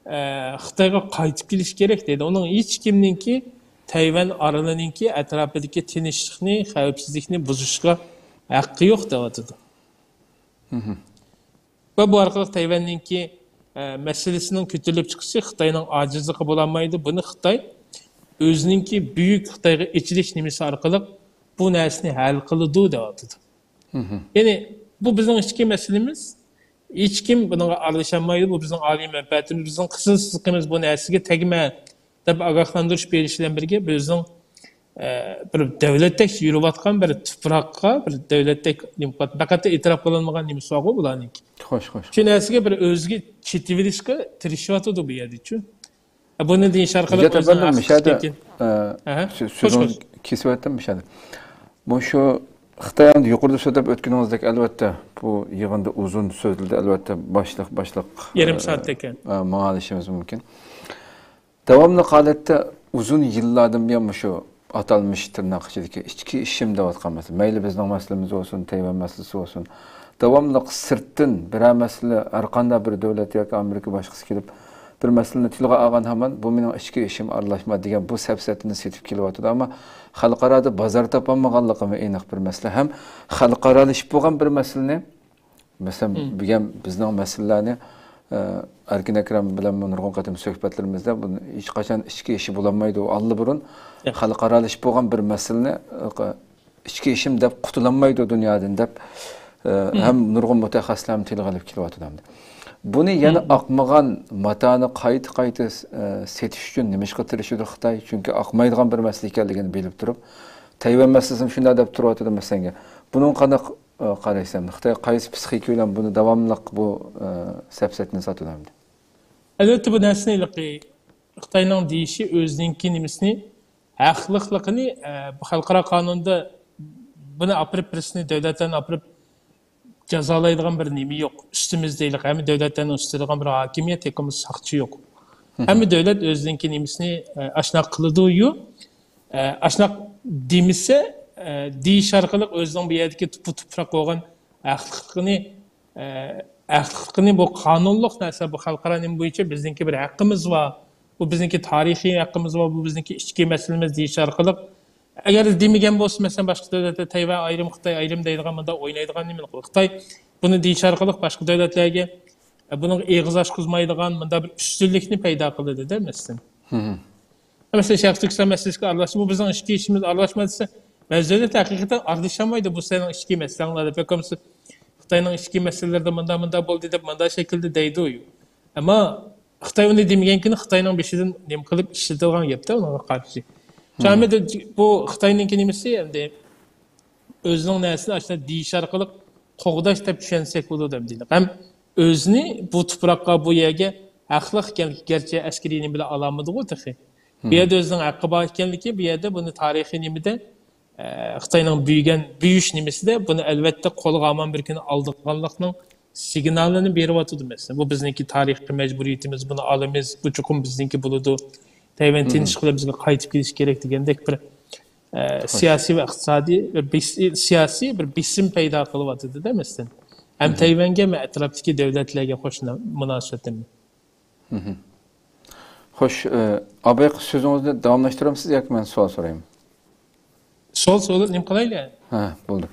ئە، خىتايغا قايتىپ كېلىش كېرەك دەيدۇ. ئۇنىڭ ھېچكىمنىڭكى تەيۋەن ئارىلىنىڭكى ئەتراپىدىكى تىنچلىقنى، خەۋپسىزلىكنى بۇزۇشقا ھەققى يوق دەۋاتىدۇ. ۋە بۇ ئارقىلىق تەيۋەننىڭكى، ئە، مەسىلىسىنىڭ كۆتۈرۈلۈپ چىقىشى خىتاينىڭ ئاجىزلىقى بولالمايدۇ. بۇنى خىتاي ئۆزىنىڭكى بۈيۈك خىتايغا ئېچىلىش نېمىسى ئارقىلىق بۇ نەرسىنى ھەل قىلىدۇ دەۋاتىدۇ. يەنى بۇ بىزنىڭ ئىچكى مەسىلىمىز، ھېچكىم بۇنىڭغا ئارىلىشالمايدۇ، بۇ بىزنىڭ ئالىي مەنپەئەتىمىز، بىزنىڭ قىزىل سىزىقىمىز، بۇ نەرسىگە تەگمە، دەپ ئاگاھلاندۇرۇش بېرىش بىلەن بىرگە، بىزنىڭ، ئە، بىر دۆلەتتەك يۈرۈۋاتقان بىر تۇپراققا، بىر دۆلەتتەك، پەقەت ئېتىراپ قىلىنمىغان نېمىسى بارغۇ بۇلارنىڭكى. خوش، خوش. شۇ نەرسىگە بىر ئۆزىگە چېتىۋېلىشقا تىرىشىۋاتىدۇ بۇ يەردىچۇ. بۇنى دېيىش ئارقىلىق ياق، ئۆزىنىڭ ئەپەندىم، ھەقلىق مۇشۇ يەردە، ئىكەنلىكىنى. ئە، ئەھە. سۆ-، خوش، سۆزىڭىزنى خوش. كېسىۋەتتىم مۇشۇ يەردە. مۇشۇ خىتاي ئەمدى يۇقىرىدا سۆزلەپ ئۆتكىنىڭىزدەك، ئەلۋەتتە، بۇ يىغىندا ئۇزۇن سۆزلىدى، ئەلۋەتتە، باشلىق، باشلىق، يېرىم ئە، سائەتتەك. ئە، ماڭالىشىمىز مۇمكىن. داۋاملىق ھالەتتە ئۇزۇن يىللاردىن بۇيان مۇشۇ ئاتالمىش تىرناق ئىچىدىكى ئىچكى ئىشىم دەۋاتقان مەسىلە، مەيلى بىزنىڭ مەسىلىمىز بولسۇن، تەيۋەن مەسىلىسى بولسۇن، داۋاملىق سىرتتىن بىرەر مەسىلە، ھەر قانداق بىر دۆلەت ياكى ئامېرىكا باشقىسى كېلىپ، بىر مەسىلىنى تىلغا ئالغان ھامان، بۇ مېنىڭ ئىچكى ئىشىم، ئارىلاشما دېگەن بۇ سەپسەتىنى سېتىپ كېلىۋاتىدۇ. ئەمما خەلقئارادا بازار تاپالمىغانلىقىمۇ ئېنىق بىر مەسىلە. ھەم خەلقئارالىشىپ بولغان بىر مەسىلىنى، مەسىلەن، بۈگۈن بىزنىڭ مەسىلىلەرنى، ئە، ئەركىن ئەكرەم بىلەن نۇرغۇن قېتىم سۆھبەتلىرىمىزدە بۇنى ھېچقاچان ئىچكى ئىشى بولالمايدۇ. ئۇ ئاللىبۇرۇن خەلقئارالىشىپ بولغان بىر مەسىلىنى، ئە، ئىچكى ئىشىم دەپ قۇتۇلالمايدۇ دۇنيادىن دەپ، ئە، ھەم نۇرغۇن مۇتەخەسسىسلەرمۇ تىلغا ئېلىپ كېلىۋاتىدۇ ئەمدى. بۇنى يەنە ئاقمىغان ماتانى قايتا-قايتا، ئە، سېتىش ئۈچۈن نېمىشقا تىرىشىدۇ خىتاي؟ چۈنكى ئاقمايدىغان بىر مەسىلە ئىكەنلىكىنى بىلىپ تۇرۇپ، تەيۋەن مەسىلىسىمۇ شۇنداق دەپ تۇرۇۋاتىدۇ مەسىلەنگە. بۇنىڭغا قانداق، ئە، قارايسىز ئەمدى؟ خىتاي قايسى پسىخىكا بىلەن بۇنى داۋاملىق بۇ، ئە، سەپسەتىنى ساتىدۇ ئەمدى؟ ئەلۋەتتە، بۇ نەرسىنى ھېلىقى خىتاينىڭ دېيىشى ئۆزىنىڭكى نېمىسىنى، ھەقلىقلىقىنى، ئە، بۇ خەلقئارا قانۇندا بۇنى ئاپىرىپ بىرسىنى، دۆلەتلەرنى ئاپىرىپ جازالايدىغان بىر نېمە يوق. ئۈستىمىزدە ھېلىقى ھەممە دۆلەتلەرنىڭ ئۈستىدە بىر ھاكىمىيەت ياكى بولمىسا ساقچى يوق. ھەممە دۆلەت ئۆزىنىڭكى نېمىسىنى، ئە، ئاشۇنداق قىلىدۇ-يۇ. ئە، ئاشۇنداق دېمىسە، ئە، دېيىش ئارقىلىق ئۆزىنىڭ بۇ يەردىكى تۇپا-تۇپراق بولغان ھەقلىقلىقىنى، ئە، ھەقلىقلىقىنى بۇ قانۇنلۇق نەرسە، بۇ خەلقئارا نېمە بويىچە بىزنىڭكى بىر ھەققىمىز بار، بۇ بىزنىڭكى تارىخىي ھەققىمىز بار، بۇ بىزنىڭكى ئىچكى مەسىلىمىز دېيىش ئارقىلىق، ئەگەر دېمىگەن بولسا، مەسىلەن، باشقا دۆلەتلەر تەيۋەن ئايرىم، خىتاي ئايرىم دەيدىغان مۇنداق ئوينايدىغان نېمىنى قىلدى؟ خىتاي بۇنى دېيىش ئارقىلىق باشقا دۆلەتلەرگە، ئە، بۇنىڭغا ئېغىز ئاچقۇزمايدىغان مۇنداق بىر ئۈستۈنلۈكنى پەيدا قىلدى-دە، مەسىلەن. مەسىلەن، شەرقىي تۈركىستان مەسىلىسىگە ئارىلاشما، بۇ بىزنىڭ ئىچكى ئىشىمىز، ئارىلاشما دېسە، بەزى دۆلەتلەر ھەقىقەتەن ئارىلىشالمايدۇ، بۇ سېنىڭ ئىچكى مەسىلەڭلار دەپ. ياكى بولمىسا خىتاينىڭ ئىچكى مەسىلىلىرىدە مۇنداق، مۇنداق بولدى دەپ، مۇنداق شەكىلدە دەيدۇ. ئەمما خىتاي ئۇنى دېمىگەنكىنى خىتاينىڭ بېشىدىن نېمە قىلىپ ئىشلىتىدىغان گەپتە ئۇنىڭغا قارشى. شۇڭا بۇ خىتاينىڭكى نېمىسى ئەمدى ئۆزىنىڭ نەرسىنى ئاشۇنداق دېيىش ئارقىلىق قوغداش دەپ چۈشەنسەك بولىدۇ ئەمدى. ھەم ئۆزىنى بۇ تۇپراققا، بۇ يەرگە ھەقلىق ئىكەنلىكى، گەرچە ئەسكىرىي نېمە بىلەن ئالالمىدىغۇ تېخى. بۇ يەردە ئۆزىنىڭ ھەققى بار ئىكەنلىكى، بۇ يەردە بۇنى تارىخىي نېمىدە، ئە، خىتاينىڭ بۈيگەن، بۈيۈش نېمىسىدە بۇنى ئەلۋەتتە قولىغا ھامان بىر كۈنى ئالىدىغانلىقنىڭ سىگنالىنى بېرىۋاتىدۇ مەسىلەن. بۇ بىزنىڭكى تارىخىي مەجبۇرىيىتىمىز، بۇنى ئالىمىز، بۇ چوقۇم بىزنىڭكى بولىدۇ. تەيۋەن تىنچلىق بىلەن بىزگە قايتىپ كېلىشى كېرەك دېگەندەك بىر، ئە، سىياسىي ۋە ئىقتىسادىي بىر بېس-، سىياسىي بىر بېسىم پەيدا قىلىۋاتىدۇ-دە مەسىلەن. ھەم تەيۋەنگە، ھەم ئەتراپتىكى دۆلەتلەرگە قوشنا مۇناسىۋەتتىمۇ. خوش، ئە، ئاباي سۆزىڭىزنى داۋاملاشتۇرامسىز ياكى مەن سوئال سورايمۇ؟ سوئال سوراپ نېمە قىلايلى؟ ھە، بولدى.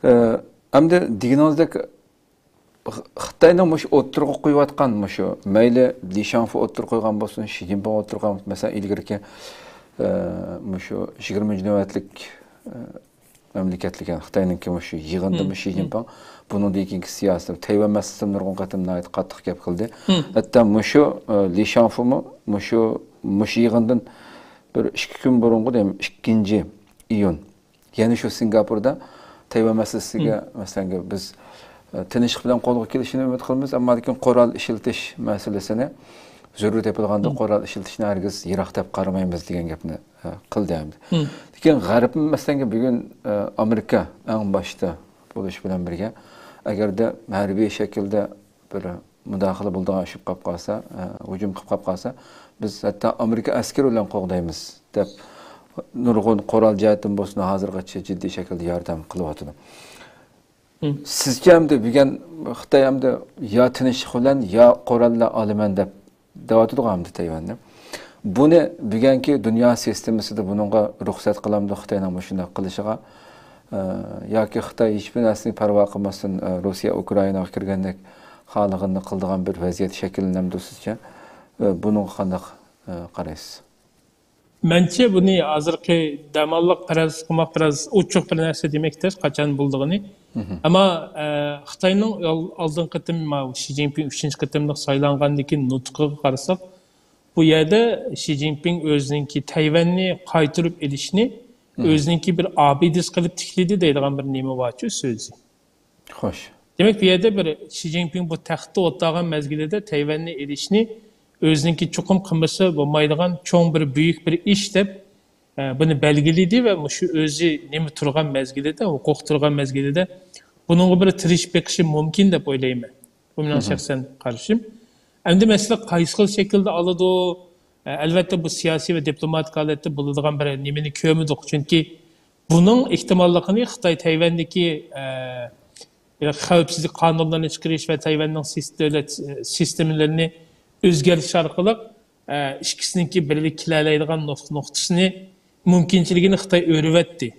ئە، ئەمدى دېگىنىڭىزدەك خىتاينىڭ مۇشۇ ئوتتۇرىغا قويۇۋاتقان مۇشۇ، مەيلى لى شاڭفې ئوتتۇرىغا قويغان بولسۇن، شى جىنپىڭ ئوتتۇرىغا قويغان بولسۇن، مەسىلەن، ئىلگىرىكى، ئە، مۇشۇ يىگىرمىنچى نۆۋەتلىك، ئە، مەملىكەتلىك، يەنى خىتاينىڭكى مۇشۇ يىغىنىدا مۇشۇ شى جىنپىڭ بۇنىڭدىن كېيىنكى سىياسىتى، تەيۋەن مەسىلىسىدە نۇرغۇن قېتىم ناھايىتى قاتتىق گەپ قىلدى. ھەتتا مۇشۇ، ئە، لى شاڭفېمۇ مۇشۇ، مۇشۇ يىغىندىن بىر ئىككى كۈن بۇرۇنغۇ دەيمەن، ئىككىنچى ئىيۇن. يەنە شۇ سىنگاپوردا تەيۋەن مەسىلىسىگە، مەسىلەن، بىز، ئە، تىنچلىق بىلەن قولغا كېلىشىنى ئۈمىد قىلىمىز، ئەمما لېكىن قورال ئىشلىتىش مەسىلىسىنى، زۆرۈر تېپىلغاندا قورال ئىشلىتىشنى ھەرگىز يىراق دەپ قارىمايمىز دېگەن گەپنى، ئە، قىلدى ئەمدى. لېكىن غەربمۇ، مەسىلەن، بۈگۈن، ئە، ئامېرىكا ئەڭ باشتا بولۇش بىلەن بىرگە، ئەگەردە ھەربىي شەكىلدە بىر مۇداخىلە بولىدىغان ئىش بولۇپ قالسا، ئە، ھۇجۇم قىلىپ قالسا، بىز ھەتتا ئامېرىكا ئەسكىرى بىلەن قوغدايمىز دەپ، نۇرغۇن قورال جەھەتتىن بولسۇن، ھازىرغىچە جىددىي شەكىلدە ياردەم قىلىۋاتىدۇ. سىزچە ئەمدى بۈگۈن خىتاي ئەمدى يا تىنچلىق بىلەن، يا قوراللار ئالىمەن دەپ دەۋاتىدىغۇ ئەمدى تەيۋەننى. بۇنى بۈگۈنكى دۇنيا سىستېمىسىدا بۇنىڭغا رۇخسەت قىلامدۇ خىتاينىڭ مۇشۇنداق قىلىشىغا؟ ئە، ياكى خىتاي ھېچبىر نەرسىنى پەرۋا قىلماستىن، ئە، روسىيە ئۇكرائىناغا كىرگەندەك خالىغىنىنى قىلىدىغان بىر ۋەزىيەت شەكىللىنەمدۇ سىزچە؟ ئە، بۇنىڭغا قانداق، ئە، قارايسىز؟ مەنچە بۇنى ھازىرقى دەماللىق پەرەز قىلماق بىراز ئوچۇق بىر نەرسە دېمەك تەس، قاچان بولىدىغىنى. ئەمما، ئە، خىتاينىڭ ئال-، ئالدىنقى قېتىم ماۋۇ شى جىنپىڭ ئۈچىنچى قېتىملىق سايلانغاندىن كېيىن نۇتقىغا قارىساق، بۇ يەردە شى جىنپىڭ ئۆزىنىڭكى تەيۋەننى قايتۇرۇپ ئېلىشنى ئۆزىنىڭكى بىر ئابىدىسى قىلىپ تىكلىدى دەيدىغان بىر نېمە بارچۇ سۆزى. خوش. دېمەك، بۇ يەردە بىر شى جىنپىڭ بۇ تەختتە ئولتۇرغان مەزگىلىدە تەيۋەننى ئېلىشنى ئۆزىنىڭكى چوقۇم قىلمىسا بولمايدىغان چوڭ بىر، بۈيۈك بىر ئىش دەپ، ئە، بۇنى بەلگىلىدى ۋە مۇشۇ ئۆزى نېمە تۇرغان مەزگىلىدە، ھوقۇق تۇرغان مەزگىلىدە بۇنىڭغا بىر تىرىشىپ بېقىشى مۇمكىن دەپ ئويلايمەن. بۇ مېنىڭ شەخسەن قارىشىم. ئەمدى مەسىلە قايسى خىل شەكىلدە ئالىدۇ؟ ئە، ئەلۋەتتە، بۇ سىياسىي ۋە دىپلوماتىك ھالەتتە بولىدىغان بىر نېمىنى كۆرمىدۇق. چۈنكى بۇنىڭ ئېھتىماللىقىنى خىتاي تەيۋەندىكى، ئە، خەۋپسىزلىك قانۇنلىرىنى چىقىرىش ۋە تەيۋەننىڭ سىس-، دۆلەت، ئە، سىستېمىلىرىنى ئۆزگەرتىش ئارقىلىق، ئە، ئىككىسىنىڭكى بىرلىككە كېلەلەيدىغان نۇق-، نۇقتىسىنى، مۇمكىنچىلىكىنى خىتاي ئۆرۈۋەتتى.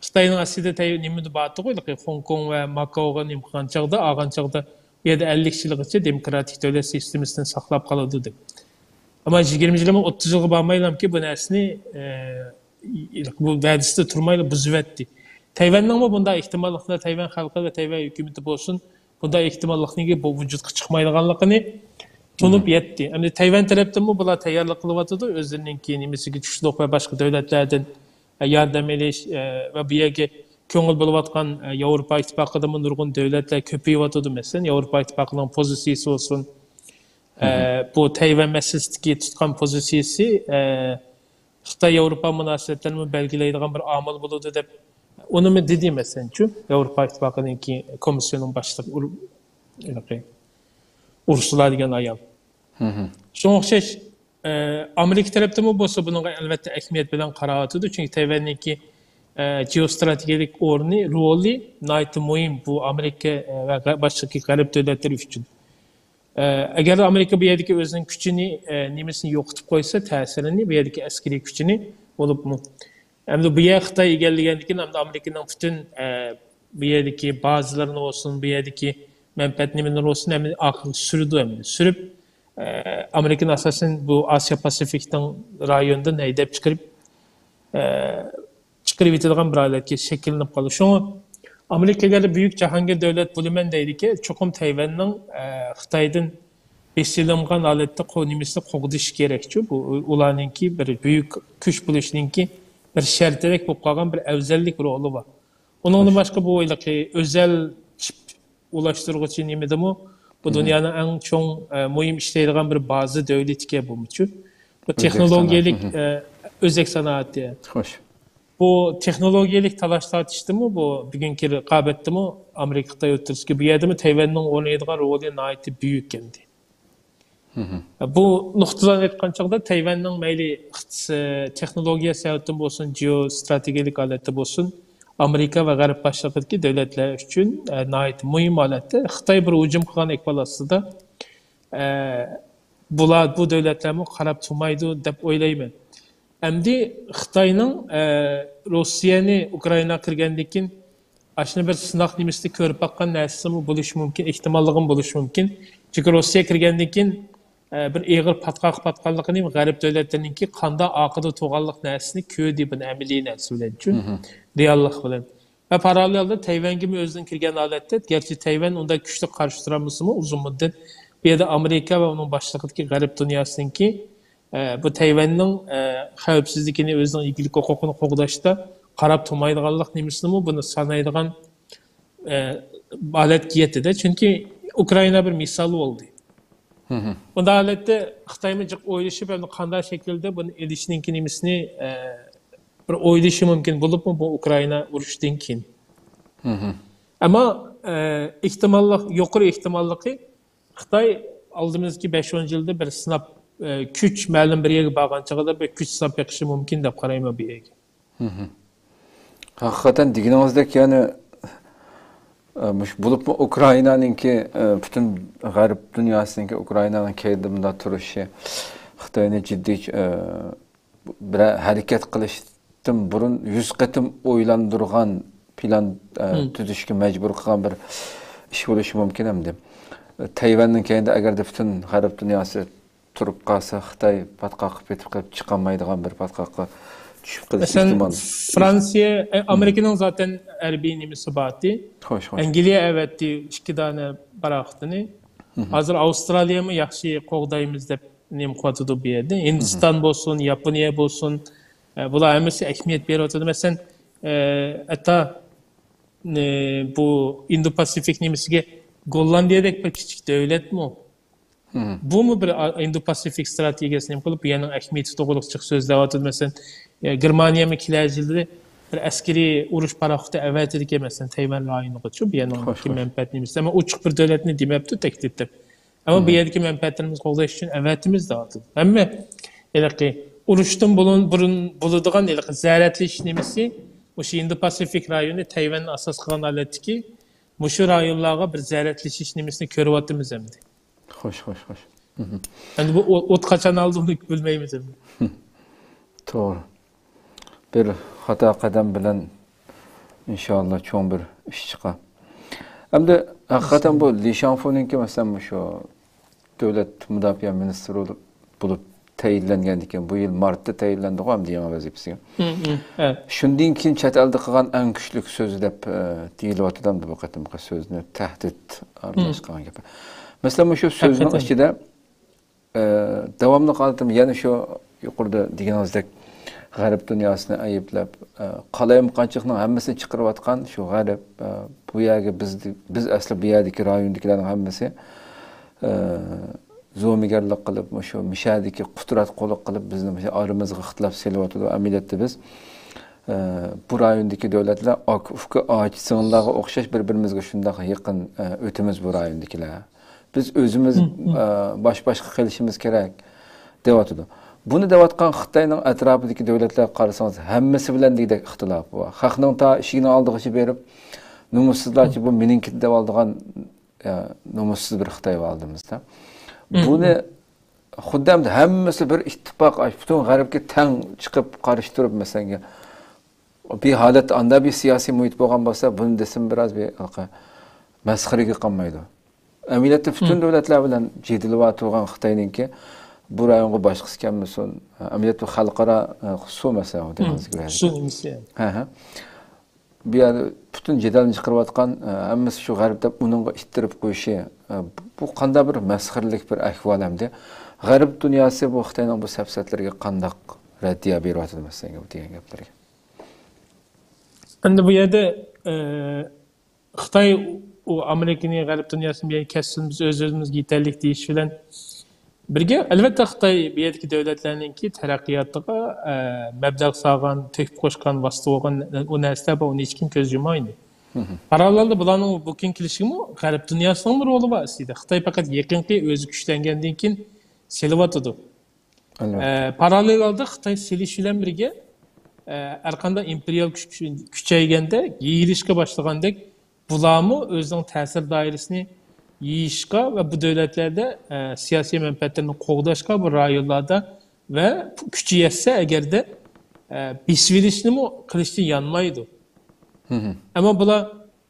خىتاينىڭ ئەسلىدە تەي-، نېمىدە بارتىغۇ، ھېلىقى خوڭكوڭ ۋە ماكاوغا نېمە قىلغان چاغدا، ئالغان چاغدا، بۇ يەردە ئەللىك يىلغىچە دېموكراتىك دۆلەت سىستېمىسىنى ساقلاپ قالىدۇ دەپ. ئەمما يىگىرمە يىل، ئوتتۇز يىلغا بارمايلامكى بۇ نەرسىنى، ئە، بۇ ۋەدىسىدە تۇرمايلا بۇزۇۋەتتى. تەيۋەننىڭمۇ بۇنداق ئېھتىماللىقلار، تەيۋەن خەلقى ۋە تەيۋەن ھۆكۈمىتى بولسۇن، بۇنداق ئېھتىماللىقنىڭكى بۇ ۋۇجۇدقا چىقمايدىغانلىقىنى تونۇپ يەتتى. ئەمدى تەيۋەن تەرەپتىنمۇ بۇلار تەييارلىق قىلىۋاتىدۇ، ئۆزلىرىنىڭكى نېمىسىگە چۈشلۈك ۋە باشقا دۆلەتلەردىن، ئە، ياردەم ئېلىش، ئە، ۋە بۇ يەرگە كۆڭۈل بۆلۈۋاتقان، ئە، ياۋروپا ئىتتىپاقىدىمۇ نۇرغۇن دۆلەتلەر كۆپىيىۋاتىدۇ. مەسىلەن، ياۋروپا ئىتتىپاقىنىڭ پوزىتسىيىسى بولسۇن، ئە، بۇ تەيۋەن مەسىلىسىدىكى تۇتقان پوزىتسىيىسى، ئە، خىتاي ياۋروپا مۇناسىۋەتلىرىنىمۇ بەلگىلەيدىغان بىر ئامىل بولىدۇ دەپ، ئۇنىمۇ دېدى، مەسىلەنچۇ، ياۋروپا ئىتتىپاقىنىڭكى كومىسسىيونىنىڭ باشلىقى ئۇر-، ھېلىقى ئۇرسۇلا دېگەن ئايال. شۇڭا ئوخشاش، ئە، ئامېرىكا تەرەپتىنمۇ بولسا بۇنىڭغا ئەلۋەتتە ئەھمىيەت بىلەن قاراۋاتىدۇ، چۈنكى تەيۋەننىڭكى، ئە، جېئوستراتېگىيەلىك ئورنى، رولى ناھايىتى مۇھىم بۇ ئامېرىكا، ئە، ۋە غە-، باشقا غەرب دۆلەتلىرى ئۈچۈن. ئە، ئەگەر ئامېرىكا بۇ يەردىكى ئۆزىنىڭ كۈچىنى، ئە، نېمىسىنى يوقىتىپ قويسا، تەسىرىنى، بۇ يەردىكى ئەسكىرىي كۈچىنى بولۇپمۇ، ئەمدى بۇ يەر خىتاي ئىگىلىگەندىن كېيىن، ئەمدى ئامېرىكىنىڭ پۈتۈن، ئە، بۇ يەردىكى بازىلىرىنى بولسۇن، بۇ يەردىكى مەنپەئەت نېمىلىرى بولسۇن، ھەممىنى ئارقىغا سۈرىدۇ، ھەممىنى سۈرۈپ، ئە، ئامېرىكىنى ئاساسەن بۇ ئاسىيا پاسىفىكنىڭ رايونىدىن ھەيدەپ چىقىرىپ، ئە، چىقىرىۋېتىدىغان بىر ھالەتكە شەكىللىنىپ قالدى. شۇڭا ئامېرىكا ئەگەر بۈيۈك جاھانگىر دۆلەت بولىمەن دەيدىكەن، چوقۇم تەيۋەننىڭ، ئە، خىتايدىن بېسىلىنغان ھالەتتە قو-، نېمىسىنى قوغدىشى كېرەكچۇ. بۇ ئۇلارنىڭكى بىر بۈيۈك كۈچ بولۇشىنىڭكى بىر شەرتىدەك بولۇپ قالغان بىر ئەۋزەللىك رولى بار. ئۇنىڭدىن باشقا بۇ ھېلىقى ئۆزەل چىپ ئۇلاشتۇرغۇچى نېمىدىمۇ بۇ دۇنيانىڭ ئەڭ چوڭ، ئە، مۇھىم ئىشلەيدىغان بىر بازا دۆلىتىكەن بۇمۇچۇ. بۇ تېخنولوگىيەلىك، ئە، ئۆزەك سانائەتى. خوش. بۇ تېخنولوگىيەلىك تالاش تارتىشتىمۇ، بۇ بۈگۈنكى رىقابەتتىمۇ ئامېرىكا خىتاي ئوتتۇرىسىدىكى بۇ يەردىمۇ تەيۋەننىڭ ئوينايدىغان رولى ناھايىتى بۈيۈك ئەمدى. بۇ نۇقتىدىن ئېيتقان چاغدا تەيۋەننىڭ مەيلى ئىقتىس-، تېخنولوگىيە سەۋەبتىن بولسۇن، جېئوستراتېگىيەلىك ھالەتتە بولسۇن، ئامېرىكا ۋە غەرب باشلىقىدىكى دۆلەتلەر ئۈچۈن، ئە، ناھايىتى مۇھىم ھالەتتە. خىتاي بىر ھۇجۇم قىلغان ئەھۋال ئاستىدا، ئە، بۇلار، بۇ دۆلەتلەرمۇ قاراپ تۇرمايدۇ دەپ ئويلايمەن. ئەمدى خىتاينىڭ، ئە، روسىيەنى ئۇكرائىناغا كىرگەندىن كېيىن، ئاشۇنى بىر سىناق نېمىسىدە كۆرۈپ باققان نەرسىمۇ بولۇشى مۇمكىن، ئېھتىماللىقىمۇ بولۇشى مۇمكىن. چۈنكى روسىيە كىرگەندىن كېيىن، ئە، بىر ئېغىر پاتقاققا پاتقانلىقىنى، غەرب دۆلەتلىرىنىڭكى قانداق ئارقىدا تۇرغانلىق نەرسىنى كۆردى، بۇنى ئەمەلىي نەرسە بىلەنچۇ، رېئاللىق بىلەن. ۋە پاراللېلدا تەيۋەنگىمۇ ئۆزىنىڭ كىرگەن ھالەتتە، گەرچە تەيۋەن ئۇنداق كۈچلۈك قارشى تۇرالمىسىمۇ، ئۇزۇن مۇددەت بۇ يەردە ئامېرىكا ۋە ئۇنىڭ باشلىقىدىكى غەرب دۇنياسىنىڭكى، ئە، بۇ تەيۋەننىڭ، ئە، خەۋپسىزلىكىنى، ئۆزىنىڭ ئىگىلىك ھوقۇقىنى قوغداشتا قاراپ تۇرمايدىغانلىق نېمىسىنىمۇ بۇنى سانايدىغان، ئە، ھالەتكە يەتتى-دە. چۈنكى ئۇكرائىنا بىر مىسال بولدى. بۇنداق ھالەتتە خىتايمۇ جىق ئويلىشىپ، ئەمدى قانداق شەكىلدە بۇنى ئېلىشنىڭكى نېمىسىنى، ئە، بىر ئويلىشى مۇمكىن بولۇپمۇ بۇ ئۇكرائىنا ئۇرۇشىدىن كېيىن. ئەمما، ئە، ئېھتىماللىق، يۇقىرى ئېھتىماللىقى خىتاي ئالدىمىزدىكى بەش ئون يىلدا بىر سىناپ، ئە، كۈچ مەلۇم بىر يەرگە بارغان چېغىدا بىر كۈچ سىناپ بېقىشى مۇمكىن دەپ قارايمەن بۇ يەرگە. ھەقىقەتەن دېگىنىڭىزدەك، يەنى، ئە، مۇشۇ بولۇپمۇ ئۇكرائىنانىڭكى، ئە، پۈتۈن غەرب دۇنياسىنىڭكى ئۇكرائىنانىڭ كەينىدە مۇنداق تۇرۇشى خىتاينى جىددىي، ئە، بىرەر ھەرىكەت قىلىشتىن بۇرۇن يۈز قېتىم ئويلاندۇرغان پىلان، ئە، تۈزۈشكە مەجبۇر قىلغان بىر ئىش بولۇشى مۇمكىن ئەمدى. تەيۋەننىڭ كەينىدە ئەگەردە پۈتۈن غەرب دۇنياسى تۇرۇپ قالسا، خىتاي پاتقاققا پېتىپ قېلىپ چىقالمايدىغان بىر پاتقاققا چۈشۈپ قېلىش ئەسلەن ئېھتىمال. فرانسىيە، ئە، ئامېرىكىنىڭ زاتەن ھەربىي نېمىسى بارتى. خوش، خوش. ئەنگلىيە ئەۋەتتى ئىككى دانە پاراخوتىنى. ھازىر ئاۋسترالىيەمۇ ياخشى قوغدايمىز دەپ نېمە قىلىۋاتىدۇ بۇ يەردە. ھىندىستان بولسۇن، ياپونىيە بولسۇن، ئە، بۇلار ھەممىسى ئەھمىيەت بېرىۋاتىدۇ. مەسىلەن، ئە، ھەتتا، ئە، بۇ ئىندو پاسىفىك نېمىسىگە گوللاندىيەدەك بىر كىچىك دۆلەتمۇ بۇمۇ بىر ئا-، ئىندو پاسىفىك ستراتېگىيەسى نېمە قىلىپ، بۇ يەرنىڭ ئەھمىيىتى توغرىلىق جىق سۆزلەۋاتىدۇ. مەسىلەن، ئە، گېرمانىيەمۇ كېلەر يىلى بىر ئەسكىرىي ئۇرۇش پاراخوتى ئەۋەتىدىكەن، مەسىلەن، تەيۋەن رايونىغىچۇ، بۇ يەرنىڭكى مەنپەئەت نېمىسى. ئەمما ئوچۇق بىر دۆلەتنى دېمەپتۇ، تەكلىپ دەپ. ئەمما بۇ يەردىكى مەنپەئەتلىرىمىزنى قوغداش ئۈچۈن ئەۋەتىمىز دەۋاتىدۇ. ھەممە ھېلىقى ئۇرۇشتىن بۇرۇن، بۇرۇن بولىدىغان ھېلىقى زەرەتلىشىش نېمىسى، مۇشۇ ھىندى پاسىفىك رايونى تەيۋەننى ئاساس قىلغان ھالەتتىكى مۇشۇ رايونلارغا بىر زەرەتلىشىش نېمىسىنى كۆرۈۋاتىمىز ئەمدى. خوش، خوش، خوش. ئەمدى بۇ ئو-، ئوت قاچان ئالدى، بۇنى بىلمەيمىز ئەمدى. توغرا. بىر خاتا قەدەم بىلەن ئىنشاللا چوڭ بىر ئىش چىقار. ئەمدى ھەقىقەتەن بۇ لى شاڭفۇنىڭكى، مەسىلەن، مۇشۇ دۆلەت مۇداپىئە مىنىستىرى بولۇپ، بولۇپ تەيىنلەنگەندىكىن، بۇ يىل مارتتا تەيىنلەندىغۇ ئەمدى يېڭى ۋەزىپىسىگە. شۇندىن كېيىن چەت ئەلدە قىلغان ئەڭ كۈچلۈك سۆزى دەپ، ئە، دېيىلىۋاتىدۇ ئەمدى بۇ قېتىمقى سۆزنى، تەھدىت ئارىلاشقان گەپ. مەسىلەن، مۇشۇ سۆزنىڭ ئىچىدە، ئە، داۋاملىق ھالىتىم يەنە شۇ يۇقىرىدا دېگىنىڭىزدەك غەرب دۇنياسىنى ئەيىبلەپ، ئە، قالايمىقانچىلىقنىڭ ھەممىسىنى چىقىرىۋاتقان شۇ غەرب، ئە، بۇ يەرگە بىز، بىز ئەسلى بۇ يەردىكى رايوندىكىلەرنىڭ ھەممىسى، ئە، زومىگەرلىك قىلىپ، مۇشۇ مىشەدىكى قۇترات قۇلۇق قىلىپ، بىزنى مۇشۇ ئارىمىزغا ئىختىلاپ سېلىۋاتىدۇ. ئەمەلىيەتتە بىز، ئە، بۇ رايوندىكى دۆلەتلەر ئاكا، ئۇكا، ئاچا، سىڭىللارغا ئوخشاش بىر-بىرىمىزگە شۇنداق يېقىن، ئە، ئۆتىمىز بۇ رايوندىكىلەر. بىز ئۆزىمىز، ئە، باش-باشقا قېلىشىمىز كېرەك، دەۋاتىدۇ. بۇنى دەۋاتقان خىتاينىڭ ئەتراپىدىكى دۆلەتلەرگە قارىسىڭىز، ھەممىسى بىلەن دېگۈدەك ئىختىلاپى بار. خەقنىڭ تا ئىشىكنىڭ ئالدىغىچە بېرىپ، نومۇسسىزلارچە بۇ مېنىڭكى دەۋالىدىغان، ئە، نومۇسسىز بىر خىتاي بار ئالدىمىزدا. بۇنى خۇددى ئەمدى ھەممىسى بىر ئىتتىپاق، پۈتۈن غەربكە تەڭ چىقىپ قارشى تۇرۇپ، مەسىلەن، بىر ھالەتتە ئاندا بىر سىياسىي مۇھىت بولغان بولسا، بۇنى دېسىمۇ بىراز بىر مەسخىرىگە قالمايدۇ. ئەمەلىيەتتە پۈتۈن دۆلەتلەر بىلەن جېدىللىۋاتىدىغان خىتاينىڭكى بۇ رايونغا باشقىسى كەلمىسۇن. ئەمەلىيەتتە خەلقئارا، ئە، سۇ مەسىلە، دېگىڭىزگە سۇ مەسىلە. ھە، ھە. بۇ يەردە پۈتۈن جېدەلنى چىقىرىۋاتقان، ئە، ھەممىسى شۇ غەرب دەپ ئۇنىڭغا ئىتتىرىپ قويۇشى، ئە، بۇ قانداق بىر مەسخىرىلىك بىر ئەھۋال ئەمدى؟ غەرب دۇنياسى بۇ خىتاينىڭ بۇ سەپسەتىلىرىگە قانداق رەددىيە بېرىۋاتىدۇ، مەسىلەن، دېگەن گەپلەرگە؟ ئەمدى بۇ يەردە، ئە، خىتاي ئۇ ئامېرىكىنى، غەرب دۇنياسىنى بۇ يەرگە كەتسۇن، بىز ئۆز-ئۆزىمىزگە يېتەرلىك دېيىش بىلەن بىرگە، ئەلۋەتتە، خىتاي بۇ يەردىكى دۆلەتلەرنىڭكى تەرەققىياتىغا، ئە، مەبلەغ سالغان، تۆھپە قوشقان، ۋاسىتە بولغان ئۇ نەرسىلەر بار، ئۇنى ھېچكىم كۆز يۇمايدۇ. پاراللېلدا بۇلارنىڭ بۇ كۈن كېلىشىگىمۇ غەرب دۇنياسىنىڭمۇ رولى بار ئەسلىدە. خىتاي پەقەت يېقىنقى ئۆزى كۈچلەنگەندىن كېيىن سېلىۋاتىدۇ. ئە، پاراللېل ھالدا خىتاي سېلىش بىلەن بىرگە، ئە، ھەرقانداق ئىمپېرىيال كۈچ كۈچەيگەندە، يېيىلىشقا باشلىغاندەك، بۇلارمۇ ئۆزىنىڭ تەسىر دائىرىسىنى يېيىشقا ۋە بۇ دۆلەتلەردە، ئە، سىياسىي مەنپەئەتلىرىنى قوغداشقا بۇ رايونلاردا ۋە كۈچى يەتسە ئەگەردە، ئە، بېسىۋېلىشنىمۇ قىلىشتىن يانمايدۇ. ئەمما بۇلار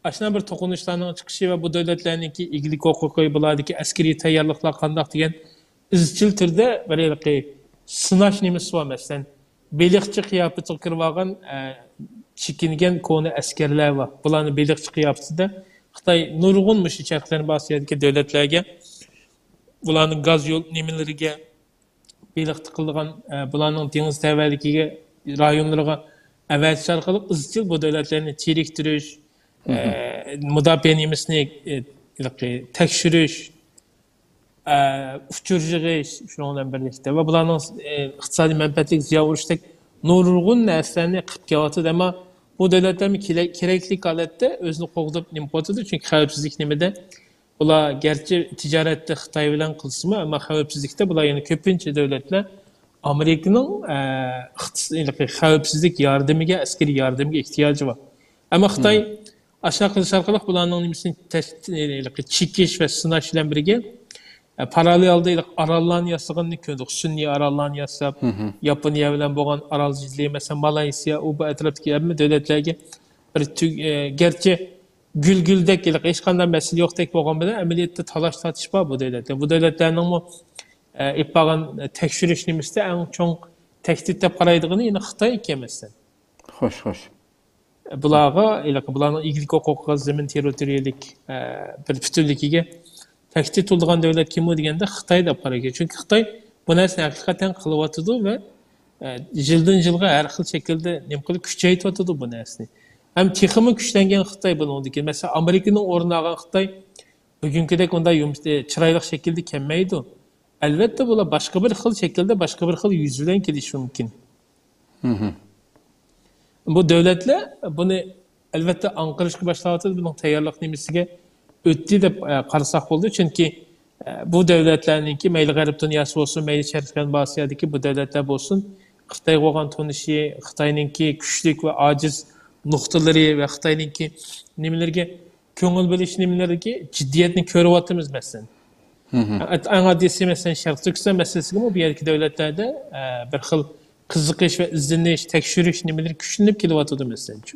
ئاشۇنداق بىر توقۇنۇشلارنىڭ چىقىشى ۋە بۇ دۆلەتلەرنىڭكى ئىگىلىك ھوقۇقى، بۇلاردىكى ئەسكىرىي تەييارلىقلار قانداق دېگەن ئىزچىل تۈردە بىر ھېلىقى سىناش نېمىسى بار. مەسىلەن، بېلىقچى قىياپىتىگە كىرىۋالغان، ئە، چېكىنگەن كونا ئەسكەرلەر بار. بۇلارنى بېلىقچى قىياپىتىدە خىتاي نۇرغۇن مۇشۇ شەرقىي غەربىي ئاسىيادىكى دۆلەتلەرگە بۇلارنىڭ گاز يول نېمىلىرىگە، بېلىق تىقىلىدىغان، ئە، بۇلارنىڭ دېڭىز تەۋەلىكىگە، رايونلىرىغا ئەۋەتىش ئارقىلىق ئىزچىل بۇ دۆلەتلەرنى تېرىكتۈرۈش، ئە، مۇداپىئە نېمىسىنى، ئە، ھېلىقى تەكشۈرۈش، ئە، ئۇچۇر يىغىش، شۇنىڭ بىلەن بىرلىكتە ۋە بۇلارنىڭ، ئە، ئىقتىسادىي مەنپەئەتلىك زىيان ئۇرۇشتەك نۇرغۇن نەرسىلەرنى قىلىپ كېلىۋاتىدۇ. ئەمما بۇ دۆلەتلەرمۇ كېلە-، كېرەكلىك ھالەتتە ئۆزىنى قوغداپ نېمە قىلىۋاتىدۇ. چۈنكى خەۋپسىزلىك نېمىدە بۇلار گەرچە تىجارەتتە خىتاي بىلەن قىلسىمۇ، ئەمما خەۋپسىزلىكتە بۇلار يەنە كۆپىنچە دۆلەتلەر ئامېرىكىنىڭ، ئە، ئىقتىس-، خەۋپسىزلىك ياردىمىگە، ئەسكىرىي ياردىمىگە ئېھتىياجى بار. ئەمما خىتاي ئاشۇنداق قىلىش ئارقىلىق بۇلارنىڭ نېمىسىنى تەش-، چېكىش ۋە سىناش بىلەن بىرگە، ئە، پاراللېل ھالدا ئاراللارنى ياسىغىنىنى كۆردۇق. سۈنئىي ئاراللارنى ياساپ، ياپونىيە بىلەن بولغان ئارال جىدىلىرى، مەسىلەن، مالايسىيا، ئۇ بۇ ئەتراپتىكى ھەممە دۆلەتلەرگە بىر تۈگ-، ئە، گەرچە گۈل-گۈلدەك، ھېلىقى ھېچقانداق مەسىلە يوقتەك بولغان بىلەن، ئەمەلىيەتتە تالاش-تارتىش بار بۇ دۆلەتلەر. بۇ دۆلەتلەرنىڭمۇ، ئە، ئېلىپ بارغان تەكشۈرۈش نېمىسىدە ئەڭ چوڭ تەھدىت دەپ قارايدىغىنى يەنە خىتاي ئىكەن، مەسىلەن. خوش، خوش. بۇلارغا، ھېلىقى بۇلارنىڭ ئىگىلىك ھوقۇقىغا، زېمىن تېررىتورىيەلىك، ئە، بىر پۈتۈنلۈكىگە تەھدىت بولىدىغان دۆلەت كىمۇ دېگەندە خىتاي دەپ قارايدۇ. چۈنكى خىتاي بۇ نەرسىنى ھەقىقەتەن قىلىۋاتىدۇ ۋە، ئە، يىلدىن يىلغا ھەر خىل شەكىلدە نېمە قىلىپ كۈچەيتىۋاتىدۇ بۇ نەرسىنى. ھەم تېخىمۇ كۈچلەنگەن خىتاي بۇنىڭدىن كېيىن. مەسىلەن، ئامېرىكىنىڭ ئورنىنى ئالغان خىتاي بۈگۈنكىدەك ئۇنداق يۇمش-، ئى، چىرايلىق شەكىلدە كەلمەيدۇ. ئەلۋەتتە، بۇلار باشقا بىر خىل شەكىلدە، باشقا بىر خىل يۈز بىلەن كېلىشى مۇمكىن. بۇ دۆلەتلەر بۇنى، ئەلۋەتتە، ئاڭقىرىشقا باشلاۋاتىدۇ، بۇنىڭ تەييارلىق نېمىسىگە ئۆتتى دەپ، ئە، قارىساق بولىدۇ. چۈنكى، ئە، بۇ دۆلەتلەرنىڭكى، مەيلى غەرب دۇنياسى بولسۇن، مەيلى شەرقىي جەنۇبىي ئاسىيادىكى بۇ دۆلەتلەر بولسۇن، خىتايغا بولغان تونۇشى، خىتاينىڭكى كۈچلۈك ۋە ئاجىز نۇقتىلىرى ۋە خىتاينىڭكى نېمىلىرىگە كۆڭۈل بۆلۈش نېمىلىرىگە جىددىيەتنى كۆرۈۋاتىمىز، مەسىلەن. ئەت-، ئەڭ ئاددىيسى، مەسىلەن، شەرقىي تۈركىستان مەسىلىسىگىمۇ بۇ يەردىكى دۆلەتلەردە، ئە، بىر خىل قىزىقىش ۋە ئىزدىنىش، تەكشۈرۈش نېمىلىرى كۈچلىنىپ كېلىۋاتىدۇ، مەسىلەنچۇ.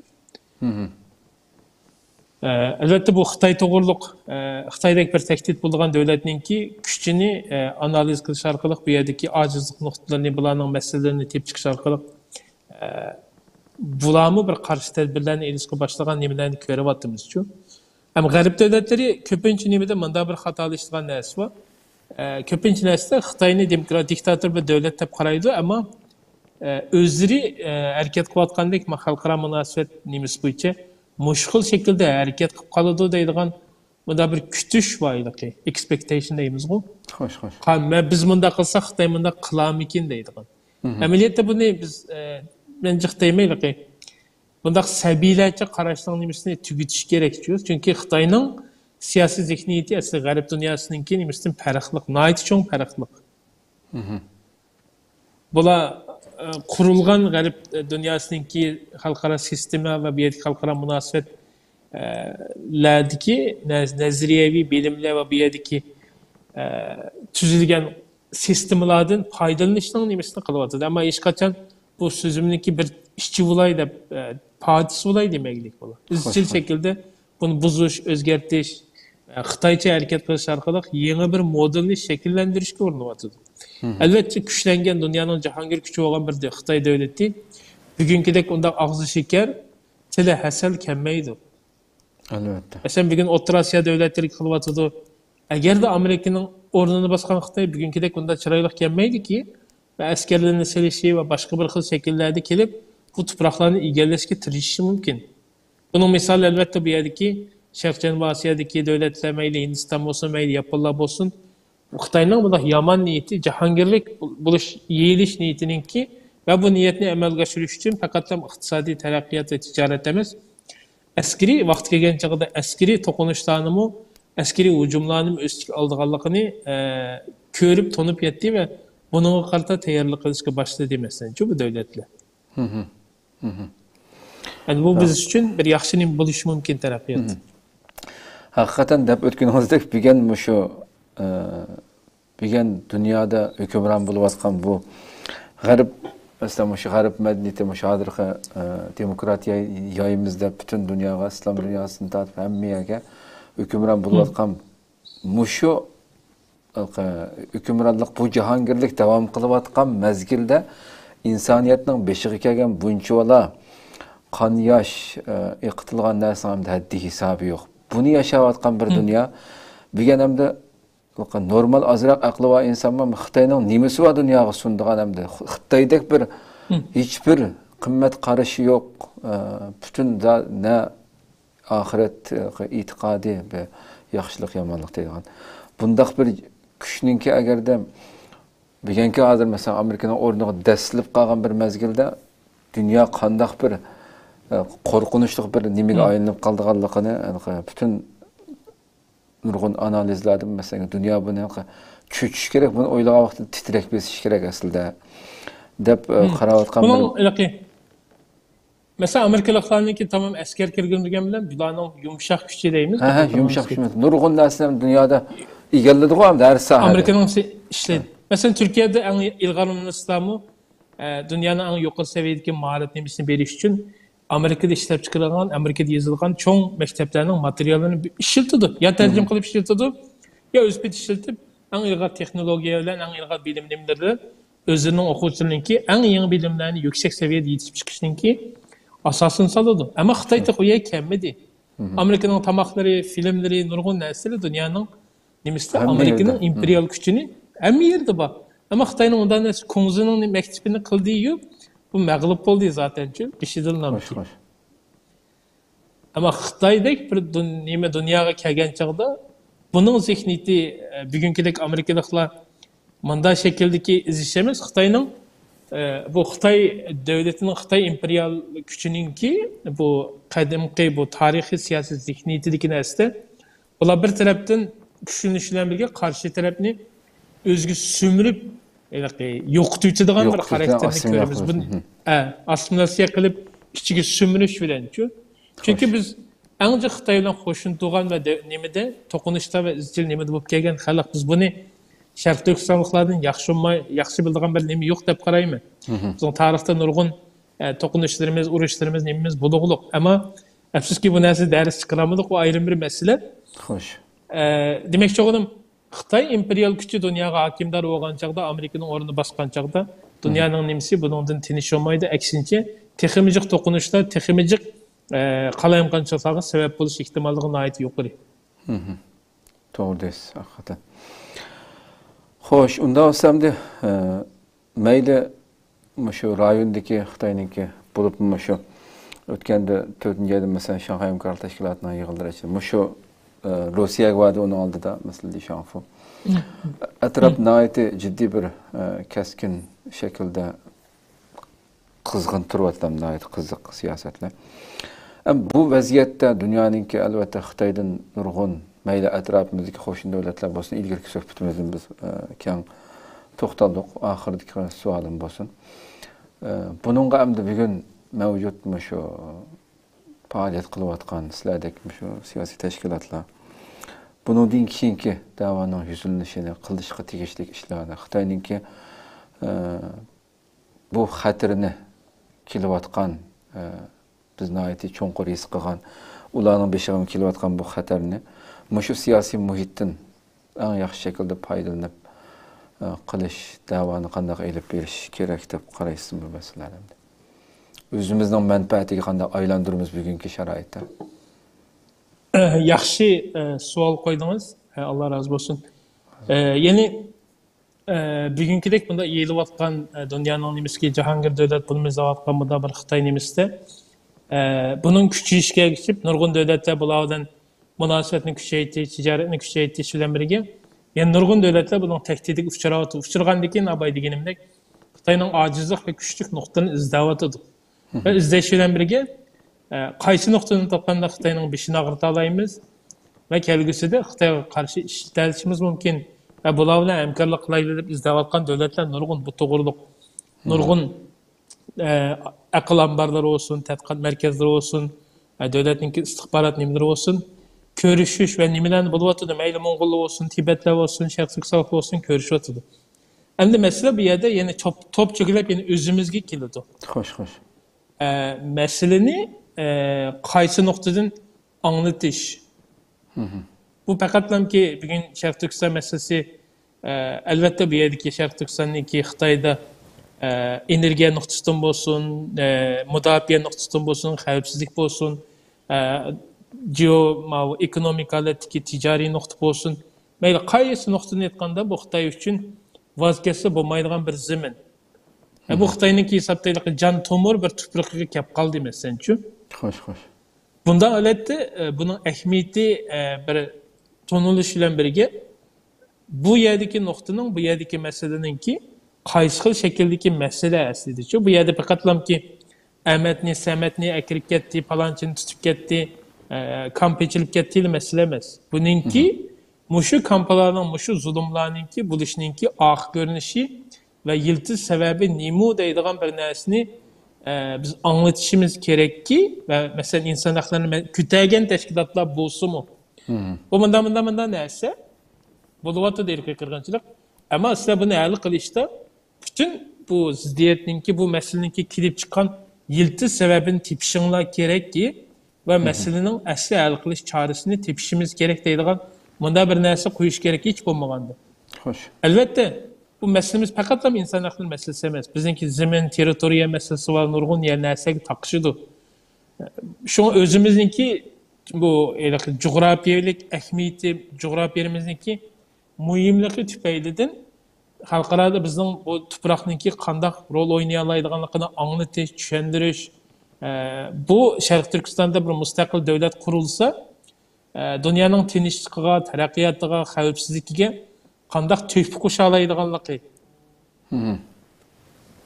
ئە، ئەلۋەتتە، بۇ خىتاي توغرۇلۇق، ئە، خىتايدەك بىر تەھدىت بولىدىغان دۆلەتنىڭكى كۈچىنى، ئە، ئانالىز قىلىش ئارقىلىق، بۇ يەردىكى ئاجىزلىق نۇقتىلىرىنى، بۇلارنىڭ مەسىلىلىرىنى تېپىپ چىقىش ئارقىلىق، ئە، بۇلارمۇ بىر قارشى تەدبىرلەرنى ئېلىشقا باشلىغان نېمىلەرنى كۆرۈۋاتىمىزچۇ. ھەم غەرب دۆلەتلىرى كۆپىنچە نېمىدە مۇنداق بىر خاتالىشىدىغان نەرسە بار. ئە، كۆپىنچە نەرسىدە خىتاينى دېموكرات دىكتاتور بىر دۆلەت دەپ قارايدۇ، ئەمما، ئە، ئۆزلىرى، ئە، ھەرىكەت قىلىۋاتقاندەك ما-، خەلقئارا مۇناسىۋەت نېمىسى بويىچە مۇشۇ خىل شەكىلدە ھەرىكەت قىلىپ قالىدۇ دەيدىغان مۇنداق بىر كۈتۈش بار ھېلىقى، ئېكسپېكتەيشن دەيمىزغۇ. خوش، خوش. قا-، مە-، بىز مۇنداق قىلساق، خىتاي مۇنداق قىلارمىكىن دەيدىغان. ئەمەلىيەتتە بۇنى بىز، ئە، مەن جىق دەيمەن ھېلىقى. بۇنداق سەبىيلەرچە قاراشنىڭ نېمىسىنى تۈگىتىش كېرەكچۇ. چۈنكى خىتاينىڭ سىياسىي زېھنىيىتى ئەسلى غەرب دۇنياسىنىڭكى نېمىسىدىن پەرقلىق، ناھايىتى چوڭ پەرقلىق. بۇلار، ئە، قۇرۇلغان غەرب دۇنياسىنىڭكى خەلقئارا سىستېما ۋە بۇ يەردىكى خەلقئارا مۇناسىۋەت، ئە، لەردىكى نەز-، نەزەرىيەۋى بىلىملەر ۋە بۇ يەردىكى، ئە، تۈزۈلگەن سىستېمىلاردىن پايدىلىنىشنىڭ نېمىسىنى قىلىۋاتىدۇ. ئەمما ھېچقاچان بۇ سۆزۈمنىڭكى بىر ئىچى بولاي دەپ، ئە، پايدىسى بولاي دېمەيلىك بۇلار. ئىزچىل شەكىلدە بۇنى بۇزۇش، ئۆزگەرتىش، ئە، خىتايچە ھەرىكەت قىلىش ئارقىلىق يېڭى بىر مودېلنى شەكىللەندۈرۈشكە ئۇرۇنۇۋاتىدۇ. ئەلۋەتتە، كۈچلەنگەن دۇنيانىڭ جاھانگىر كۈچى بولغان بىر دۆ-، خىتاي دۆلىتى بۈگۈنكىدەك ئۇنداق ئاغزى شېكەر، تىلى ھەسەل كەلمەيدۇ. ئەلۋەتتە. مەسىلەن، بۈگۈن ئوتتۇرا ئاسىيا دۆلەتلىرىگە قىلىۋاتىدۇ. ئەگەردە ئامېرىكىنىڭ ئورنىنى باسقان خىتاي بۈگۈنكىدەك ئۇنداق چىرايلىق كەلمەيدىكى، ۋە ئەسكەرلىرىنى سېلىشى ۋە باشقا بىر خىل شەكىللەردە كېلىپ، بۇ تۇپراقلارنى ئىگىلەشكە تىرىشىشى مۇمكىن. بۇنىڭ مىسالى، ئەلۋەتتە، بۇ يەردىكى شەرقىي جەنۇبىي ئاسىيادىكى دۆلەتلەر، مەيلى ھىندىستان بولسۇن، مەيلى ياپونلار بولسۇن، خىتاينىڭ بۇنداق يامان نىيىتى، جاھانگىرلىك بولۇش، يېيىلىش نىيىتىنىڭكى ۋە بۇ نىيەتنى ئەمەلگە ئاشۇرۇش ئۈچۈن پەقەتلا ئىقتىسادىي تەرەققىيات ۋە تىجارەت ئەمەس، ئەسكىرىي، ۋاقتى كەلگەن چېغىدا ئەسكىرىي توقۇنۇشلارنىمۇ، ئەسكىرىي ھۇجۇملارنىمۇ ئۆز ئىچىگە ئالىدىغانلىقىنى، ئە، كۆرۈپ، تونۇپ يەتتى ۋە بۇنىڭغا قارىتا تەييارلىق قىلىشقا باشلىدى، مەسىلەن، شۇ بۇ دۆلەتلەر. يەنى بۇ بىز ئۈچۈن بىر ياخشى نېمە بولۇشى مۇمكىن تەرەققىيات. ھەقىقەتەن دەپ ئۆتكىنىڭىزدەك بۈگۈن مۇشۇ، ئە، بۈگۈن دۇنيادا ھۆكۈمران بولۇۋاتقان بۇ غەرب، مەسىلەن، مۇشۇ غەرب مەدەنىيىتى، مۇشۇ ھازىرقى، ئە، دېموكراتىيە يايىمىز دەپ پۈتۈن دۇنياغا، ئىسلام دۇنياسىدىن تارتىپ ھەممە يەرگە ھۆكۈمران بولۇۋاتقان مۇشۇ، ئە، ھۆكۈمرانلىق، بۇ جاھانگىرلىك داۋام قىلىۋاتقان مەزگىلدە ئىنسانىيەتنىڭ بېشىغا كەلگەن بۇنچىۋالا قان ياش، ئە، ئېقىتىلغان نەرسىنىڭ ھەمدە ھەددى ھېسابى يوق. بۇنى ياشاۋاتقان بىر دۇنيا بۈگۈن ئەمدى نورمال، ئازراق ئەقلى بار ئىنسانمۇ خىتاينىڭ نېمىسى بار دۇنياغا سۇنىدىغان، ئەمدى خىتايدەك بىر ھېچبىر قىممەت قارىشى يوق، ئە، پۈتۈن دا-، نە ئاخىرەت، ئە، ئېتىقادى، بىر ياخشىلىق، يامانلىق دەيدىغان بۇنداق بىر كۈچنىڭكى، ئەگەردە بۈگۈنكى ھازىر، مەسىلەن، ئامېرىكىنىڭ ئورنىغا دەسسىلىپ قالغان بىر مەزگىلدە دۇنيا قانداق بىر، ئە، قورقۇنچلۇق بىر نېمىگە ئايلىنىپ قالىدىغانلىقىنى، ئە، پۈتۈن نۇرغۇن ئانالىزلاردىن، مەسىلەن، دۇنيا بۇنى چۆچۈش كېرەك، بۇنى ئويلىغان ۋاقتىدا تىترەك بېسىش كېرەك ئەسلىدە، دەپ، ئە، قاراۋاتقان بۇنىڭ بىر ھېلىقى، مەسىلەن، ئامېرىكىلىقلارنىڭكى تامام ئەسكەر كىرگۈزمىگەن بىلەن بۇلارنىڭ يۇمشاق كۈچى دەيمىز، ھە، ھە، يۇمشاق كۈچ. نۇرغۇن نەرسىلەرنى دۇنيادا ئىگىلىدىغۇ ئەمدى ھەر ساھەدە. ئامېرىكىنىڭ سى-، ئىشلەيدۇ. مەسىلەن، تۈركىيەدە ئەڭ ئىلغار ئۇنىۋېرسىتېتلارمۇ، ئە، دۇنيانىڭ ئەڭ يۇقىرى سەۋىيەدىكى ماھارەت نېمىسىنى بېرىش ئۈچۈن ئامېرىكىدا ئىشلەپ چىقىرىلغان، ئەمرىكىدا يېزىلغان چوڭ مەكتەپلەرنىڭ ماتېرىياللىرىنى ئىشلىتىدۇ. يا تەرجىمە قىلىپ ئىشلىتىدۇ، يا ئۆز پېتى ئىشلىتىپ، ئەڭ ئىلغار تېخنولوگىيە بىلەن، ئەڭ ئىلغار بىلىم نېمىلىرى بىلەن ئۆزلىرىنىڭ ئوقۇغۇچىلىرىنىڭكى ئەڭ يېڭى بىلىملەرنى يۈكسەك سەۋىيەدە يېتىشىپ چىقىشنىڭكى ئاساسىنى سالىدۇ. ئەمما خىتاي تېخى ئۇ يەرگە كەلمىدى. ئامېرىكىنىڭ تاماقلىرى، فىلىملىرى، نۇرغۇن نەرسىلىرى دۇنيانىڭ نېمىسىدە، ھەممە ئامېرىكىنىڭ يەردە. ئىمپېرىيال كۈچىنى ھەممە يەردە بار. ئەمما خىتاينىڭ ئۇنداق نەرسە، كۇڭزىنىڭ مەكتىپىنى قىلدى-يۇ، بۇ مەغلۇپ بولدى زاتەنچۇ، بېشىدىن خوش، نامكى. خوش. ئەمما خىتايدەك بىر دۇن-، نېمە دۇنياغا كەلگەن چاغدا بۇنىڭ زېھنىيىتى، ئە، بۈگۈنكىدەك ئامېرىكىلىقلار مۇنداق شەكىلدىكى ئېزىش ئەمەس، خىتاينىڭ، ئە، بۇ خىتاي دۆلىتىنىڭ، خىتاي ئىمپېرىيال كۈچىنىڭكى بۇ قەدىمكى بۇ تارىخىي سىياسىي زېھنىيىتىدىكى نەرسىدە، بۇلار بىر تەرەپتىن كۈچلىنىش بىلەن بىرگە قارشى تەرەپنى ئۆزىگە سۈمۈرۈپ، ھېلىقى يوقىتىۋېتىدىغان بىر يوقىتىۋېتىدىغان خاراكتېرنى ئاسسىمىلياتسىيە كۆرىمىز. بۇنى، قىلىش. ھە، ئاسسىمىلياتسىيە قىلىپ، ئىچىگە سۈمۈرۈش بىلەنچۇ. چۈنكى خوش. بىز ئەڭ جىق خىتاي بىلەن قوشنا تۇغان ۋە دە-، نېمىدە، توقۇنۇشتا ۋە ئىزچىل نېمىدە بولۇپ كەلگەن خەلق. بىز بۇنى شەرقىي تۈركىستانلىقلاردىن ياخشى بولماي، ياخشى بىلىدىغان بىر نېمە يوق دەپ قارايمەن. مھم. بىزنىڭ تارىختا نۇرغۇن، ئە، توقۇنۇشلىرىمىز، ئۇرۇشلىرىمىز، نېمىمىز بولغۇلۇق. ئەمما، ئەپسۇسكى، بۇ نەرسە دەرس چىقىرالمىدۇق، بۇ ئايرىم بىر مەسىلە. خوش. ئە، دېمەكچى بولغىنىم، خىتاي ئىمپېرىيال كۈچى دۇنياغا ھاكىمدار بولغان چاغدا، ئامېرىكىنىڭ ئورنىنى باسقان چاغدا، دۇنيانىڭ نېمىسى بۇنىڭدىن تىنچ بولمايدۇ، ئەكسىنچە، تېخىمۇ جىق توقۇنۇشلار، تېخىمۇ جىق، ئە، قالايمىقانچىلىقلارغا سەۋەب بولۇش ئېھتىماللىقى ناھايىتى يۇقىرى. مھم. توغرا دەيسىز، ھەقىقەتەن. خوش، ئۇنداق بولسا ئەمدى، ئە، مەيلى مۇشۇ رايوندىكى خىتاينىڭكى، بولۇپمۇ مۇشۇ ئۆتكەندە تۆتىنچى ئايدا، مەسىلەن، شاڭخەي ھەمكارلىق تەشكىلاتىنىڭ يىغىنلىرى ئىچىدە مۇشۇ، ئە، روسىيەگە باردى، ئۇنىڭ ئالدىدا، مەسىلەن، لى شاڭفۇ. ئەتراپ ناھايىتى جىددىي بىر، ئە، كەسكىن شەكىلدە قىزغىن تۇرۇۋاتىدۇ، ناھايىتى قىزىق سىياسەتلەر. ئەم، بۇ ۋەزىيەتتە دۇنيانىڭكى، ئەلۋەتتە، خىتايدىن نۇرغۇن، مەيلى ئەتراپىمىزدىكى قوشنا دۆلەتلەر بولسۇن، ئىلگىرىكى سۆھبىتىمىزدىن بىز، ئە، كەڭ توختالدۇق. ئاخىرىدىكى سوئالىم بولسۇن. ئە، بۇنىڭغا ئەمدى بۈگۈن مەۋجۇت مۇشۇ پائالىيەت قىلىۋاتقان سىلەردەك مۇشۇ سىياسىي تەشكىلاتلار بۇنىڭدىن كېيىنكى دەۋانىڭ يۈزلىنىشىنى، قىلىشقا تېگىشلىك ئىشلارنى، خىتاينىڭكى، ئە، بۇ خەتىرىنى كېلىۋاتقان، ئە، بىز ناھايىتى چوڭقۇر ھېس قىلغان، ئۇلارنىڭ بېشىغىمۇ كېلىۋاتقان بۇ خەتەرنى مۇشۇ سىياسىي مۇھىتتىن ئەڭ ياخشى شەكىلدە پايدىلىنىپ، ئە، قىلىش، دەۋانى قانداق ئېلىپ بېرىش كېرەك دەپ قارايسىز بۇ مەسىلىلەرنى؟ ئۆزىمىزنىڭ مەنپەئەتىگە قانداق ئايلاندۇرىمىز بۈگۈنكى شارائىتتا؟ ئە، ياخشى، ئە، سوئال قويدىڭىز. ئە، ئاللا رازى بولسۇن. ئە، يەنى، ئە، بۈگۈنكىدەك بۇنداق يېيىلىۋاتقان، ئە، دۇنيانىڭ نېمىسىكى، جاھانگىر دۆلەت بولىمىز دەۋاتقان بۇنداق بىر خىتاي نېمىسىدە، ئە، بۇنىڭ كۈچىيىشىگە ئەگىشىپ نۇرغۇن دۆلەتلەر بۇلار بىلەن مۇناسىۋەتنى كۈچەيتىش، تىجارەتنى كۈچەيتىش بىلەن بىرگە، يەنە نۇرغۇن دۆلەتلەر بۇنىڭ تەھدىتىگە ئۇچراۋاتىدۇ. ئۇچرىغاندىن كېيىن، ئاباي دېگىنىمدەك، خىتاينىڭ ئاجىزلىق ۋە كۈچلۈك نۇقتىلىرىنى ئىزدەۋاتىدۇ. ۋە ئىزدەش بىلەن بىرگە، ئە، قايسى نۇقتىدىن تاپقاندا خىتاينىڭ بېشىنى ئاغرىتالايمىز ۋە كەلگۈسىدە خىتايغا قارشى ئىشلىتەلىشىمىز مۇمكىن ۋە بۇلار بىلەن ھەمكارلىق قىلايلى دەپ ئىزدەۋاتقان دۆلەتلەر نۇرغۇن. بۇ توغرۇلۇق نۇرغۇن، ئە، ئەقىل ئامبارلىرى بولسۇن، تەتقىقات مەركەزلىرى بولسۇن، ئە، دۆلەتنىڭكى ئىستىخبارات نېمىلىرى بولسۇن، كۆرۈشۈش ۋە نېمىلەرنى بولۇۋاتىدۇ. مەيلى موڭغۇللار بولسۇن، تىبەتلەر بولسۇن، شەرقىي تۈركىستانلىقلار بولسۇن، كۆرۈشۈۋاتىدۇ. ئەمدى مەسىلە بۇ يەردە يەنە توپ، توپ چۆگىلەپ يەنە ئۆزىمىزگە كېلىدۇ. خوش، خوش. ئە، مەسىلىنى، ئە، قايسى نۇقتىدىن ئاڭلىتىش؟ بۇ پەقەتلەمكى بۈگۈن شەرقىي تۈركىستان مەسىلىسى، ئە، ئەلۋەتتە، بۇ يەردىكى شەرقىي تۈركىستاندىكى خىتايدا، ئە، ئېنېرگىيە نۇقتىسىدىن بولسۇن، ئە، مۇداپىئە نۇقتىسىدىن بولسۇن، خەۋپسىزلىك بولسۇن، ئە، جېئو-، ماۋۇ ئېكونومىك ھالەتتىكى تىجارىي نۇقتا بولسۇن، مەيلى قايسى نۇقتىدىن ئېيتقاندا، بۇ خىتاي ئۈچۈن ۋاز كەچسە بولمايدىغان بىر زېمىن. ئە، بۇ خىتاينىڭكى ھېسابتا ھېلىقى جان تومۇر بىر تۇپرىقىغا كەپ قالدى، مەسىلەنچۇ. خوش، خوش. بۇنداق ھالەتتە، ئە، بۇنىڭ ئەھمىيىتى، ئە، بىر تونۇلۇش بىلەن بىرگە، بۇ يەردىكى نۇقتىنىڭ، بۇ يەردىكى مەسىلىنىڭكى قايسى خىل شەكىلدىكى مەسىلە ئەسلىدىچۇ؟ بۇ يەردە پەقەتلامكى ئەمەتنى، سەمەتنى ئەكىرىپ كەتتى، پالانچىنى تۇتۇپ كەتتى، ئە، كامپ ئېچىلىپ كەتتىلا مەسىلە ئەمەس. بۇنىڭكى مۇشۇ كامپلارنىڭ، مۇشۇ زۇلۇملارنىڭكى بولۇشىنىڭكى ئارقا كۆرۈنۈشى ۋە يىلتىز سەۋەبى نېمە دەيدىغان بىر نەرسىنى، ئە، بىز ئاڭلىتىشىمىز كېرەككى، ۋە مەسىلەن، ئىنسان ھەقلىرىنى مە-، كۆتەرگەن تەشكىلاتلار بولسىمۇ، بۇ مۇنداق، مۇنداق، مۇنداق نەرسە بولۇۋاتىدۇ، ئىرقىي قىرغىنچىلىق. ئەمما سىلەر بۇنى ھەل قىلىشتا پۈتۈن بۇ زىددىيەتنىڭكى، بۇ مەسىلىنىڭكى كېلىپ چىققان يىلتىز سەۋەبىنى تېپىشىڭلار كېرەككى، ۋە مەسىلىنىڭ ئەسلى ھەل قىلىش چارىسىنى تېپىشىمىز كېرەك دەيدىغان مۇنداق بىر نەرسە قويۇش كېرەك، ھېچ بولمىغاندا. خوش. ئەلۋەتتە، بۇ مەسىلىمىز پەقەتلا ئىنسان ھەقلىرى مەسىلىسى ئەمەس. بىزنىڭكى زېمىن، تېررىتورىيە مەسىلىسى بار، نۇرغۇن يەر نەرسىلەرگە تاقىشىدۇ. شۇڭا ئۆزىمىزنىڭكى بۇ ھېلىقى جۇغراپىيەلىك ئەھمىيىتى، جۇغراپىيەمىزنىڭكى مۇھىملىقى تۈپەيلىدىن خەلقئارادا بىزنىڭ بۇ تۇپراقنىڭكى قانداق رول ئوينىيالايدىغانلىقىنى ئاڭلىتىش، چۈشەندۈرۈش، ئە، بۇ شەرقىي تۈركىستاندا بىر مۇستەقىل دۆلەت قۇرۇلسا، ئە، دۇنيانىڭ تىنچلىقىغا، تەرەققىياتىغا، خەۋپسىزلىكىگە قانداق تۆھپە قوشالايدىغانلىقى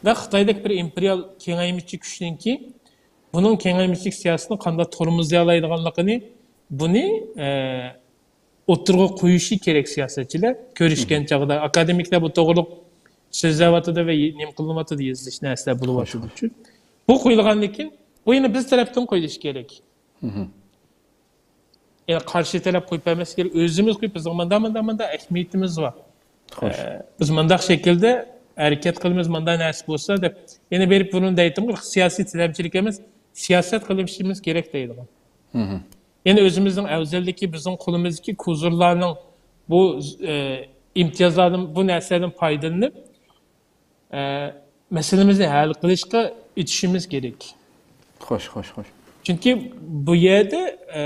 ۋە خىتايدەك بىر ئىمپېرىيال كېڭەيمىچى كۈچنىڭكى بۇنىڭ كېڭەيمىچىلىك سىياسىتىنى قانداق تورمۇزلىيالايدىغانلىقىنى، بۇنى، ئە، ئوتتۇرىغا قويۇشى كېرەك سىياسەتچىلەر. كۆرۈشكەن چاغدا ئاكادېمىكلار بۇ توغرۇلۇق سۆزلەۋاتىدۇ ۋە نېمە قىلىنىۋاتىدۇ، يېزىلىش نەرسىلەر بولۇۋاتىدۇ. بۇ قويۇلغاندىن كېيىن، بۇ يەنە بىز تەرەپتىن قويۇلۇشى كېرەك. يەنى قارشى تەرەپ قويۇپ بەرمەسلىكى كېرەك. ئۆزىمىز قويۇپ، بىزنىڭ مۇنداق، مۇنداق، مۇنداق ئەھمىيىتىمىز بار. ئە، بىز مۇنداق شەكىلدە ھەرىكەت قىلىمىز، مۇنداق نەرسە بولسا دەپ. يەنە بېرىپ بۇرۇن دەيتتىمغۇ، سىياسىي تىلەمچىلىك ئەمەس، سىياسەت قىلىشىمىز كېرەك دەيدىغان. يەنى ئۆزىمىزنىڭ ئەۋزەللىكى، بىزنىڭ قولىمىزدىكى كوزىرلارنىڭ بۇ، ئە، ئىمتىيازلاردىن، بۇ نەرسىلەردىن پايدىلىنىپ، ئە، مەسىلىمىزنى ھەل قىلىشقا ئېتىشىمىز كېرەك. خوش، خوش، خوش. چۈنكى بۇ يەردە، ئە،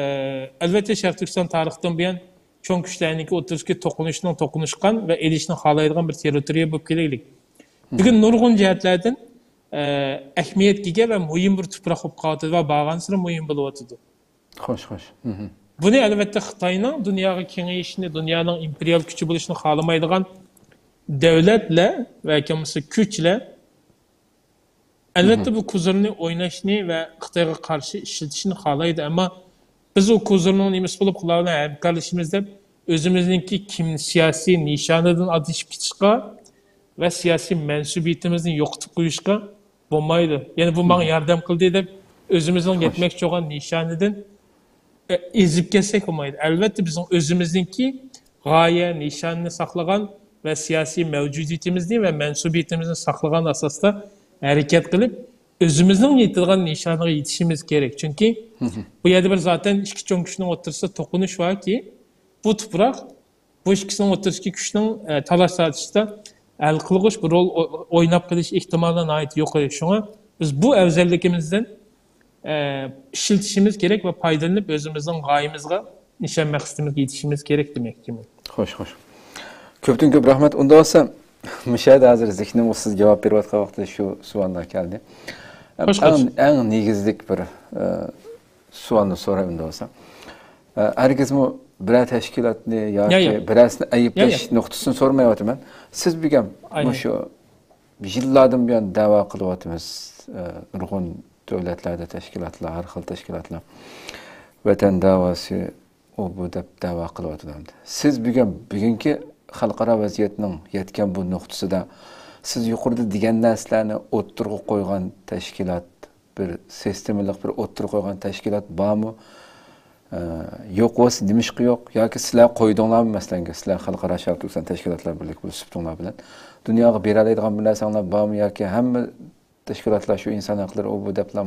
ئەلۋەتتە، شەرقىي تۈركىستان تارىختىن بۇيان چوڭ كۈچلەرنىڭكى ئوتتۇرىسىدىكى توقۇنۇشنىڭ توقۇنۇشقان ۋە ئېلىشنى خالايدىغان بىر تېررىتورىيە بولۇپ كېلەيلىك. بۈگۈن نۇرغۇن جەھەتلەردىن، ئە، ئەھمىيەتكە ئىگە ۋە مۇھىم بىر تۇپراق بولۇپ قالىۋاتىدۇ ۋە بارغانسېرى مۇھىم بولۇۋاتىدۇ. خوش، خوش. بۇنى، ئەلۋەتتە، خىتاينىڭ دۇنياغا كېڭىيىشىنى، دۇنيانىڭ ئىمپېرىيال كۈچى بولۇشىنى خالىمايدىغان دۆلەتلەر ۋە ياكى بولمىسا كۈچلەر، ئەلۋەتتە، بۇ كوزىرنى ئويناشنى ۋە خىتايغا قارشى ئىشلىتىشنى خالايدۇ. ئەمما بىز ئۇ كوزىرنىڭ نېمىسى بولۇپ، ئۇلار بىلەن ھەمكارلىشىمىز دەپ، ئۆزىمىزنىڭكى كىم-، سىياسىي نىشانىدىن ئادىشىپ كېتىشقا ۋە سىياسىي مەنسۇبىيىتىمىزنى يوقىتىپ قويۇشقا بولمايدۇ. يەنى بۇ ماڭا ياردەم قىلدى دەپ، ئۆزىمىزنىڭ يەتمەكچى بولغان نىشانىدىن ئېزىپ كەتسەك بولمايدۇ. ئەلۋەتتە، بىزنىڭ ئۆزىمىزنىڭكى غايە، نىشاننى ساقلىغان ۋە سىياسىي مەۋجۇدىيىتىمىزنى ۋە مەنسۇبىيىتىمىزنى ساقلىغان ئاساستا ھەرىكەت قىلىپ، ئۆزىمىزنىڭ يېتىدىغان نىشانىغا يېتىشىمىز كېرەك. چۈنكى بۇ يەردە بىر زاتەن ئىككى چوڭ كۈچنىڭ ئوتتۇرىسىدا توقۇنۇش باركى، بۇ تۇپراق بۇ ئىككىسىنىڭ ئوتتۇرىسىدىكى كۈچنىڭ، ئە، تالاش تارتىشىدا ھەل قىلغۇچ بىر رول ئو-، ئويناپ قېلىش ئېھتىمالى ناھايىتى يۇقىرى. شۇڭا بىز بۇ ئەۋزەللىكىمىزدىن، ئە، ئىشلىتىشىمىز كېرەك ۋە پايدىلىنىپ ئۆزىمىزنىڭ غايىمىزغا، نىشان مەقسىتىمىزگە يېتىشىمىز كېرەك دېمەكچىمەن. خوش، خوش. كۆپتىن كۆپ رەھمەت. ئۇنداق بولسا، مۇشۇ يەردە ھازىر زېھنىمغا سىز جاۋاب بېرىۋاتقان ۋاقىتتا شۇ سوئاللار كەلدى. خوش، خوش. ئەڭ، ئەڭ نېگىزلىك بىر، ئە، سوئالنى سورايمەن ئۇنداق بولسا. ئە، ھەرگىزمۇ بىرەر تەشكىلاتنى ياكى بىرەرسىنى ئەيىبلەش نۇقتىسىدىن سورىمايۋاتىمەن. سىز بۈگۈن مۇشۇ يىللاردىن بۇيان دەۋا قىلىۋاتىمىز، ئە، نۇرغۇن دۆلەتلەردە تەشكىلاتلار، ھەر خىل تەشكىلاتلار ۋەتەن دەۋاسى، ئۇ بۇ دەپ دەۋا قىلىۋاتىدۇ ئەمدى. سىز بۈگۈن، بۈگۈنكى خەلقئارا ۋەزىيەتنىڭ يەتكەن بۇ نۇقتىسىدا سىز يۇقىرىدا دېگەن نەرسىلەرنى ئوتتۇرىغا قويغان تەشكىلات، بىر سىستېمىلىق بىر ئوتتۇرىغا قويغان تەشكىلات بارمۇ؟ ئە، يوق بولسا نېمىشقا يوق؟ ياكى سىلەر قويدۇڭلارمۇ، مەسىلەن، سىلەر خەلقئارا شەرقىي تۈركىستان تەشكىلاتلار بىرلىكى بولۇپ سۈپىتىڭلار بىلەن دۇنياغا بېرەلەيدىغان بىر نەرسەڭلار بارمۇ؟ ياكى ھەممە تەشكىلاتلار شۇ ئىنسان ھەقلىرى ئۇ بۇ دەپلا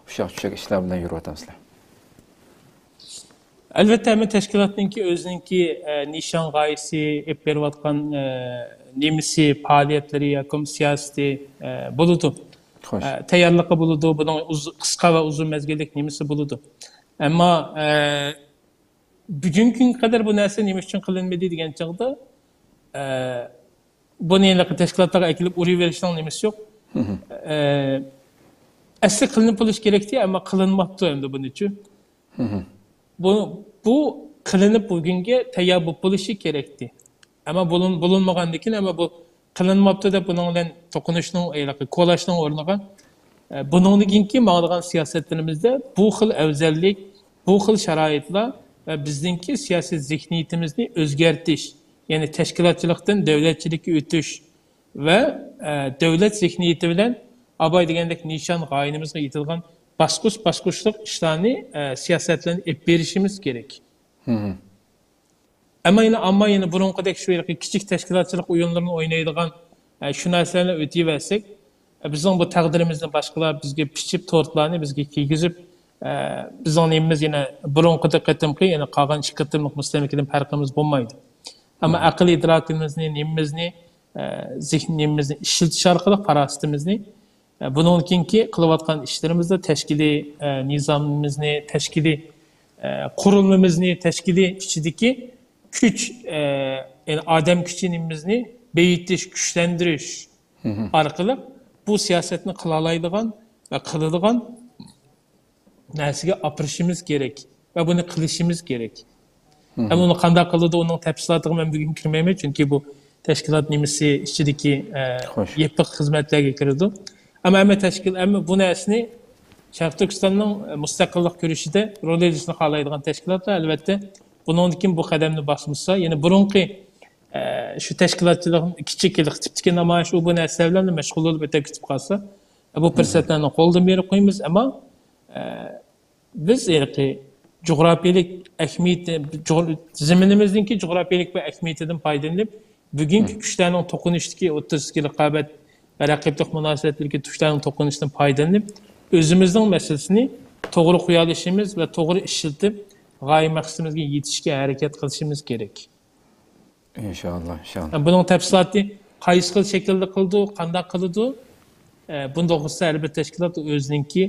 ئۇششاق چۈششەك ئىشلار بىلەن يۈرۈۋاتامسىلەر؟ ئەلۋەتتە، ھەممە تەشكىلاتنىڭكى ئۆزىنىڭكى، ئە، نىشان غايىسى، ئېلىپ بېرىۋاتقان، ئە، نېمىسى، پائالىيەتلىرى ياكى سىياسىتى، ئە، بولىدۇ. خوش. ئە، تەييارلىقى بولىدۇ، بۇنىڭ ئۇز-، قىسقا ۋە ئۇزۇن مەزگىللىك نېمىسى بولىدۇ. ئەمما، ئە، بۈگۈنكى كۈنگە قەدەر بۇ نەرسە نېمە ئۈچۈن قىلىنمىدى دېگەن چاغدا، ئە، بۇنى ھېلىقى تەشكىلاتلارغا ئەكېلىپ ئۇرۇۋېرىشنىڭ نېمىسى يوق. ئە، ئەسلى قىلىنىپ بولۇشى كېرەكتى، ئەمما قىلىنماپتۇ ئەمدى بۇنىچۇ. بۇ، بۇ قىلىنىپ بۈگۈنگە تەييار بولۇپ بولۇشى كېرەكتى. ئەمما بولۇن-، بولۇنمىغاندىن كېيىن، ئەمما بۇ قىلىنماپتۇ دەپ بۇنىڭ بىلەن توقۇنۇشنىڭ، ھېلىقى كولاشنىڭ ئورنىغا، ئە، بۇنىڭدىن كېيىنكى ماڭىدىغان سىياسەتلىرىمىزدە بۇ خىل ئەۋزەللىك، بۇ خىل شارائىتلار ۋە بىزنىڭكى سىياسىي زېھنىيىتىمىزنى ئۆزگەرتىش، يەنى تەشكىلاتچىلىقتىن دۆلەتچىلىككە ئۆتۈش ۋە، ئە، دۆلەت زېھنىيىتى بىلەن ئاباي دېگەندەك نىشان غايىمىزغا يېتىدىغان باسقۇچ-باسقۇچلۇق ئىشلارنى، ئە، سىياسەتلەرنى ئېلىپ بېرىشىمىز كېرەك. ئەمما يەنە، ئەمما يەنە بۇرۇنقىدەك شۇ ھېلىقى كىچىك تەشكىلاتچىلىق ئويۇنلىرىنى ئوينايدىغان، ئە، شۇ نەرسىلەرنى ئۆتۈۋەرسەك، ئە، بىزنىڭ بۇ تەقدىرىمىزنى باشقىلار بىزگە پىچىپ، تورتلارنى بىزگە كىيگۈزۈپ، ئە، بىزنىڭ نېمىمىز يەنە بۇرۇنقىدەك قېتىمقى، يەنە قالغان ئىككى قېتىملىق مۇستەملىكىدىن پەرقىمىز بولمايدۇ. ئەمما ئەقىل ئىدراكىمىزنى، نېمىمىزنى، ئە، زېھىن نېمىمىزنى ئىشلىتىش ئارقىلىق، پاراسىتىمىزنى، ئە، بۇنىڭدىن كېيىنكى قىلىۋاتقان ئىشلىرىمىزدا تەشكىلىي، ئە، نىزامىمىزنى، تەشكىلىي، ئە، قۇرۇلمىمىزنى، تەشكىلىي ئىچىدىكى كۈچ، ئە، يەنى ئادەم كۈچى نېمىمىزنى بېيىتىش، كۈچلەندۈرۈش ئارقىلىق بۇ سىياسەتنى قىلالايدىغان ۋە قىلىدىغان نەرسىگە ئاپىرىشىمىز كېرەك. ۋە بۇنى قىلىشىمىز كېرەك. ھەم ئۇنى قانداق قىلىدۇ، ئۇنىڭ تەپسىلاتىغا مەن بۈگۈن كىرمەيمەن، چۈنكى بۇ تەشكىلات نېمىسى ئىچىدىكى، ئە، خوش. يېپىق خىزمەتلەرگە كىرىدۇ. ئەمما ھەممە تەشكىل، ئەمما بۇ نەرسىنى شەرقىي تۈركىستاننىڭ، ئە، مۇستەقىللىق كۈرىشىدە رول ئېلىشنى خالايدىغان تەشكىلاتلار، ئەلۋەتتە، بۇنىڭدىن كېيىن بۇ قەدەمنى باسمىسا، يەنە بۇرۇنقى، ئە، شۇ تەشكىلاتچىلىقنىڭ كىچىك ھېلىقى تىپتىكى نامايىش، ئۇ بۇ نەرسىلەر بىلەن مەشغۇل بولۇپ ئۆتۈپ كېتىپ قالسا، ئە، بۇ پۇرسەتلەرنى قولدىن بېرىپ قويىمىز، ئەمما، ئە، بىز ھېلىقى جۇغراپىيەلىك ئەھمىيىتى، جۇغ-، زېمىنىمىزنىڭكى جۇغراپىيەلىك بىر ئەھمىيىتىدىن پايدىلىنىپ، بۈگۈنكى كۈچلەرنىڭ توقۇنۇشتىكى ئوتتۇرىسىدىكى رىقابەت ۋە رەقىبلىك مۇناسىۋەتلىرىدىكى كۈچلەرنىڭ توقۇنۇشىدىن پايدىلىنىپ، ئۆزىمىزنىڭ مەسىلىسىنى توغرا قويالىشىمىز ۋە توغرا ئىشلىتىپ، غايە مەقسىتىمىزگە يېتىشكە ھەرىكەت قىلىشىمىز كېرەك. ئىنشاللا، ئىنشاللا. بۇنىڭ تەپسىلاتى قايسى خىل شەكىلدە قىلىدۇ، قانداق قىلىدۇ؟ ئە، بۇنىڭ توغرىسىدا ئەلۋەتتە تەشكىلات ئۆزىنىڭكى،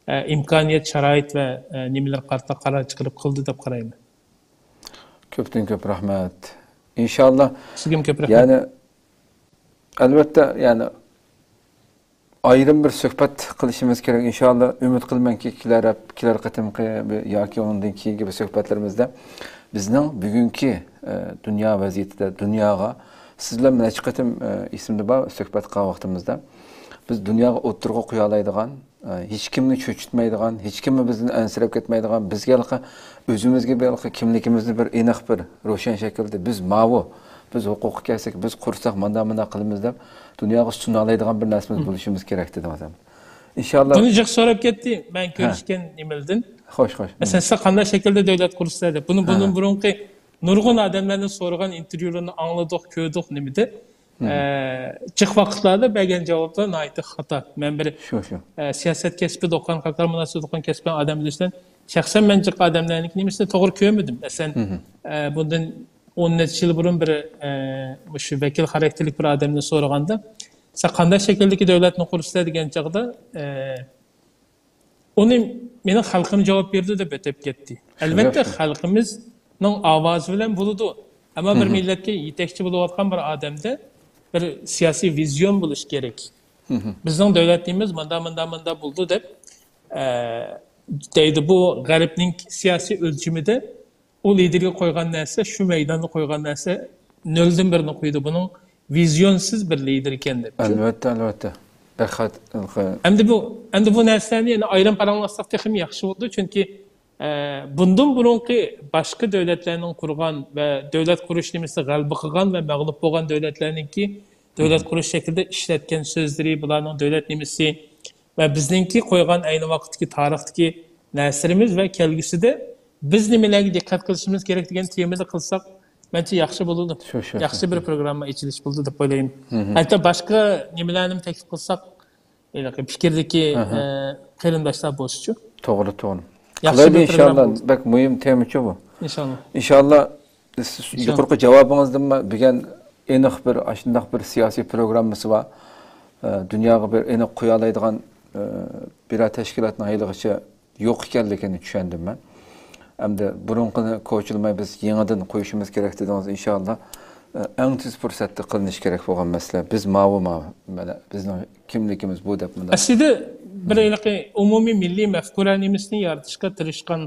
ئە، ئىمكانىيەت، شارائىت ۋە، ئە، نېمىلەرگە قارىتا قارار چىقىرىپ قىلىدۇ دەپ قارايمەن. كۆپتىن كۆپ رەھمەت. ئىنشاللا. سىزگىمۇ كۆپ رەھمەت. يەنى، ئەلۋەتتە، يەنى، ئايرىم بىر سۆھبەت قىلىشىمىز كېرەك، ئىنشاللا. ئۈمىد قىلىمەنكى، كېلەر ھەپ-، كېلەر قېتىمقى بىر ياكى ئۇنىڭدىن كېيىنكى بىر سۆھبەتلىرىمىزدە بىزنىڭ بۈگۈنكى، ئە، دۇنيا ۋەزىيىتىدە دۇنياغا سىز بىلەن نەچچە قېتىم، ئە، ئېسىمدە بار، سۆھبەت قىلغان ۋاقتىمىزدا بىز دۇنياغا ئوتتۇرىغا قويالايدىغان، ئە، ھېچكىمنى چۆچۈتمەيدىغان، ھېچكىممۇ بىزدىن ئەنسىرەپ كەتمەيدىغان، بىزگە ھېلىقى ئۆزىمىزگە بىر ھېلىقى كىملىكىمىزنى بىر ئېنىق، بىر روشەن شەكىلدە، بىز ماۋۇ، بىز ھوقۇققا كەلسەك، بىز قۇرساق، مانداق، مانداق قىلىمىز دەپ دۇنياغا سۇنالايدىغان بىر نەرسىمىز بولۇشىمىز كېرەك دېدىڭىز. ئىنشاللا. بۇنى جىق سوراپ كەتتى، مەن كۆرۈشكەن نېمىلىدىن. خوش، خوش. مەسىلەن، سىلەر قانداق شەكىلدە دۆلەت قۇرىسىلەر دەپ. بۇنى بۇندىن بۇرۇنقى نۇرغۇن ئادەملەردىن سورىغان، ئىنتېرۋيۇلىرىنى ئاڭلىدۇق، كۆردۇق نېمىدە. ئە، جىق ۋاقىتلاردا بەرگەن جاۋابلار ناھايىتى خاتا. مەن بىر، شۇ، شۇ. ئە، سىياسەت كەسپى، دوكان، خەلقئارا مۇناسىۋەت دوكان كەسپى ئادەم بىلەن شەخسەن مەن جىق ئادەملەرنىڭ نېمىسىنى توغرا كۆرمىدىم. مەسىلەن، ئە، بۇندىن ئون نەچچە يىل بۇرۇن بىر، ئە، مۇشۇ ۋەكىل خاراكتېرلىك بىر ئادەمدىن سورىغاندا، سىلەر قانداق شەكىلدىكى دۆلەتنى قۇرىسىلەر دېگەن چاغدا، ئە، ئۇنى مېنىڭ خەلقىم جاۋاب بېرىدۇ دەپ ئۆتۈپ كەتتى. ئەلۋەتتە، خەلقىمىزنىڭ ئاۋازى بىلەن بولىدۇ. ئەمما بىر مىللەتكە يېتەكچى بولۇۋاتقان بىر ئادەمدە بىر سىياسىي ۋىزىيون بولۇشى كېرەك. بىزنىڭ دۆلىتىمىز مۇندا، مۇندا، مۇندا بولىدۇ دەپ، ئە، دەيدۇ. بۇ غەربنىڭ سىياسىي ئۆلچىمىدە ئۇ لىدېرگە قويغان نەرسە، شۇ مەيداندا قويغان نەرسە نۆلدىن بىرنى قويىدۇ. بۇنىڭ ۋىزىيونسىز بىر لىدېر ئىكەن دەپ. ئەلۋەتتە، ئەلۋەتتە. بىر خەت-، ئەمدى بۇ، ئەمدى بۇ نەرسىلەرنى يەنە ئايرىم پاراڭلاشساق تېخىمۇ ياخشى بولىدۇ، چۈنكى، ئە، بۇندىن بۇرۇنقى باشقا دۆلەتلەرنىڭ قۇرغان ۋە دۆلەت قۇرۇش نېمىسىدە غەلىبە قىلغان ۋە مەغلۇپ بولغان دۆلەتلەرنىڭكى دۆلەت قۇرۇش شەكلىدە ئىشلەتكەن سۆزلىرى، بۇلارنىڭ دۆلەت نېمىسى، ۋە بىزنىڭكى قويغان ئەينى ۋاقىتتىكى تارىختىكى نەرسىلىرىمىز ۋە كەلگۈسىدە بىز نېمىلەرگە دىققەت قىلىشىمىز كېرەك دېگەن تېمىدا قىلساق، مەنچە ياخشى بولىدۇ. شۇ، شۇ، ياخشى شۇ. بىر پروگرامما ئېچىلىش بولىدۇ دەپ ئويلايمەن. ھەتتا باشقا نېمىلەرنىمۇ تەكلىپ قىلساق، ھېلىقى پىكىردىكى، ئە، قېرىنداشلار بولسىچۇ. توغرا، توغرا. ياخشى قىلايلى بىر پروگرامما ئىنشاللا. بولسۇن. بەك مۇھىم تېمىچۇ بۇ. ئىنشاللا. ئىنشاللا. سىز يۇقىرىقى جاۋابىڭىزدىنمۇ بۈگۈن ئېنىق بىر، ئاشۇنداق بىر سىياسىي پروگراممىسى بار. ئە، دۇنياغا بىر ئېنىق قويالايدىغان، ئە، بىرەر تەشكىلاتنىڭ ھېلىغىچە يوق ئىكەنلىكىنى چۈشەندىم مەن. ئەمدى بۇرۇنقىنى كوچىلىماي بىز يېڭىدىن قويۇشىمىز كېرەك دېدىڭىز، ئىنشاللا. ئە، ئەڭ تېز پۇرسەتتە قىلىنىشى كېرەك بولغان مەسىلە. بىز ماۋۇ، ماۋۇ، مانا بىزنىڭ كىملىكىمىز بۇ دەپ مۇنداق. ئەسلىدە بىر ھېلىقى ئومۇمىي مىللىي مەفكۇرە نېمىسىنى يارىتىشقا تىرىشقان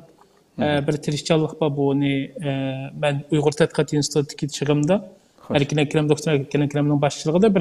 ئە، بىر تىرىشچانلىق بار. بۇنى، ئە، مەن ئۇيغۇر تەتقىقات ئىنستىتۇتىدىكى چېغىمدا خوش. ئەركىن ئەكرەم، دوكتور ئەركىن ئەكرەمنىڭ باشچىلىقىدا بىر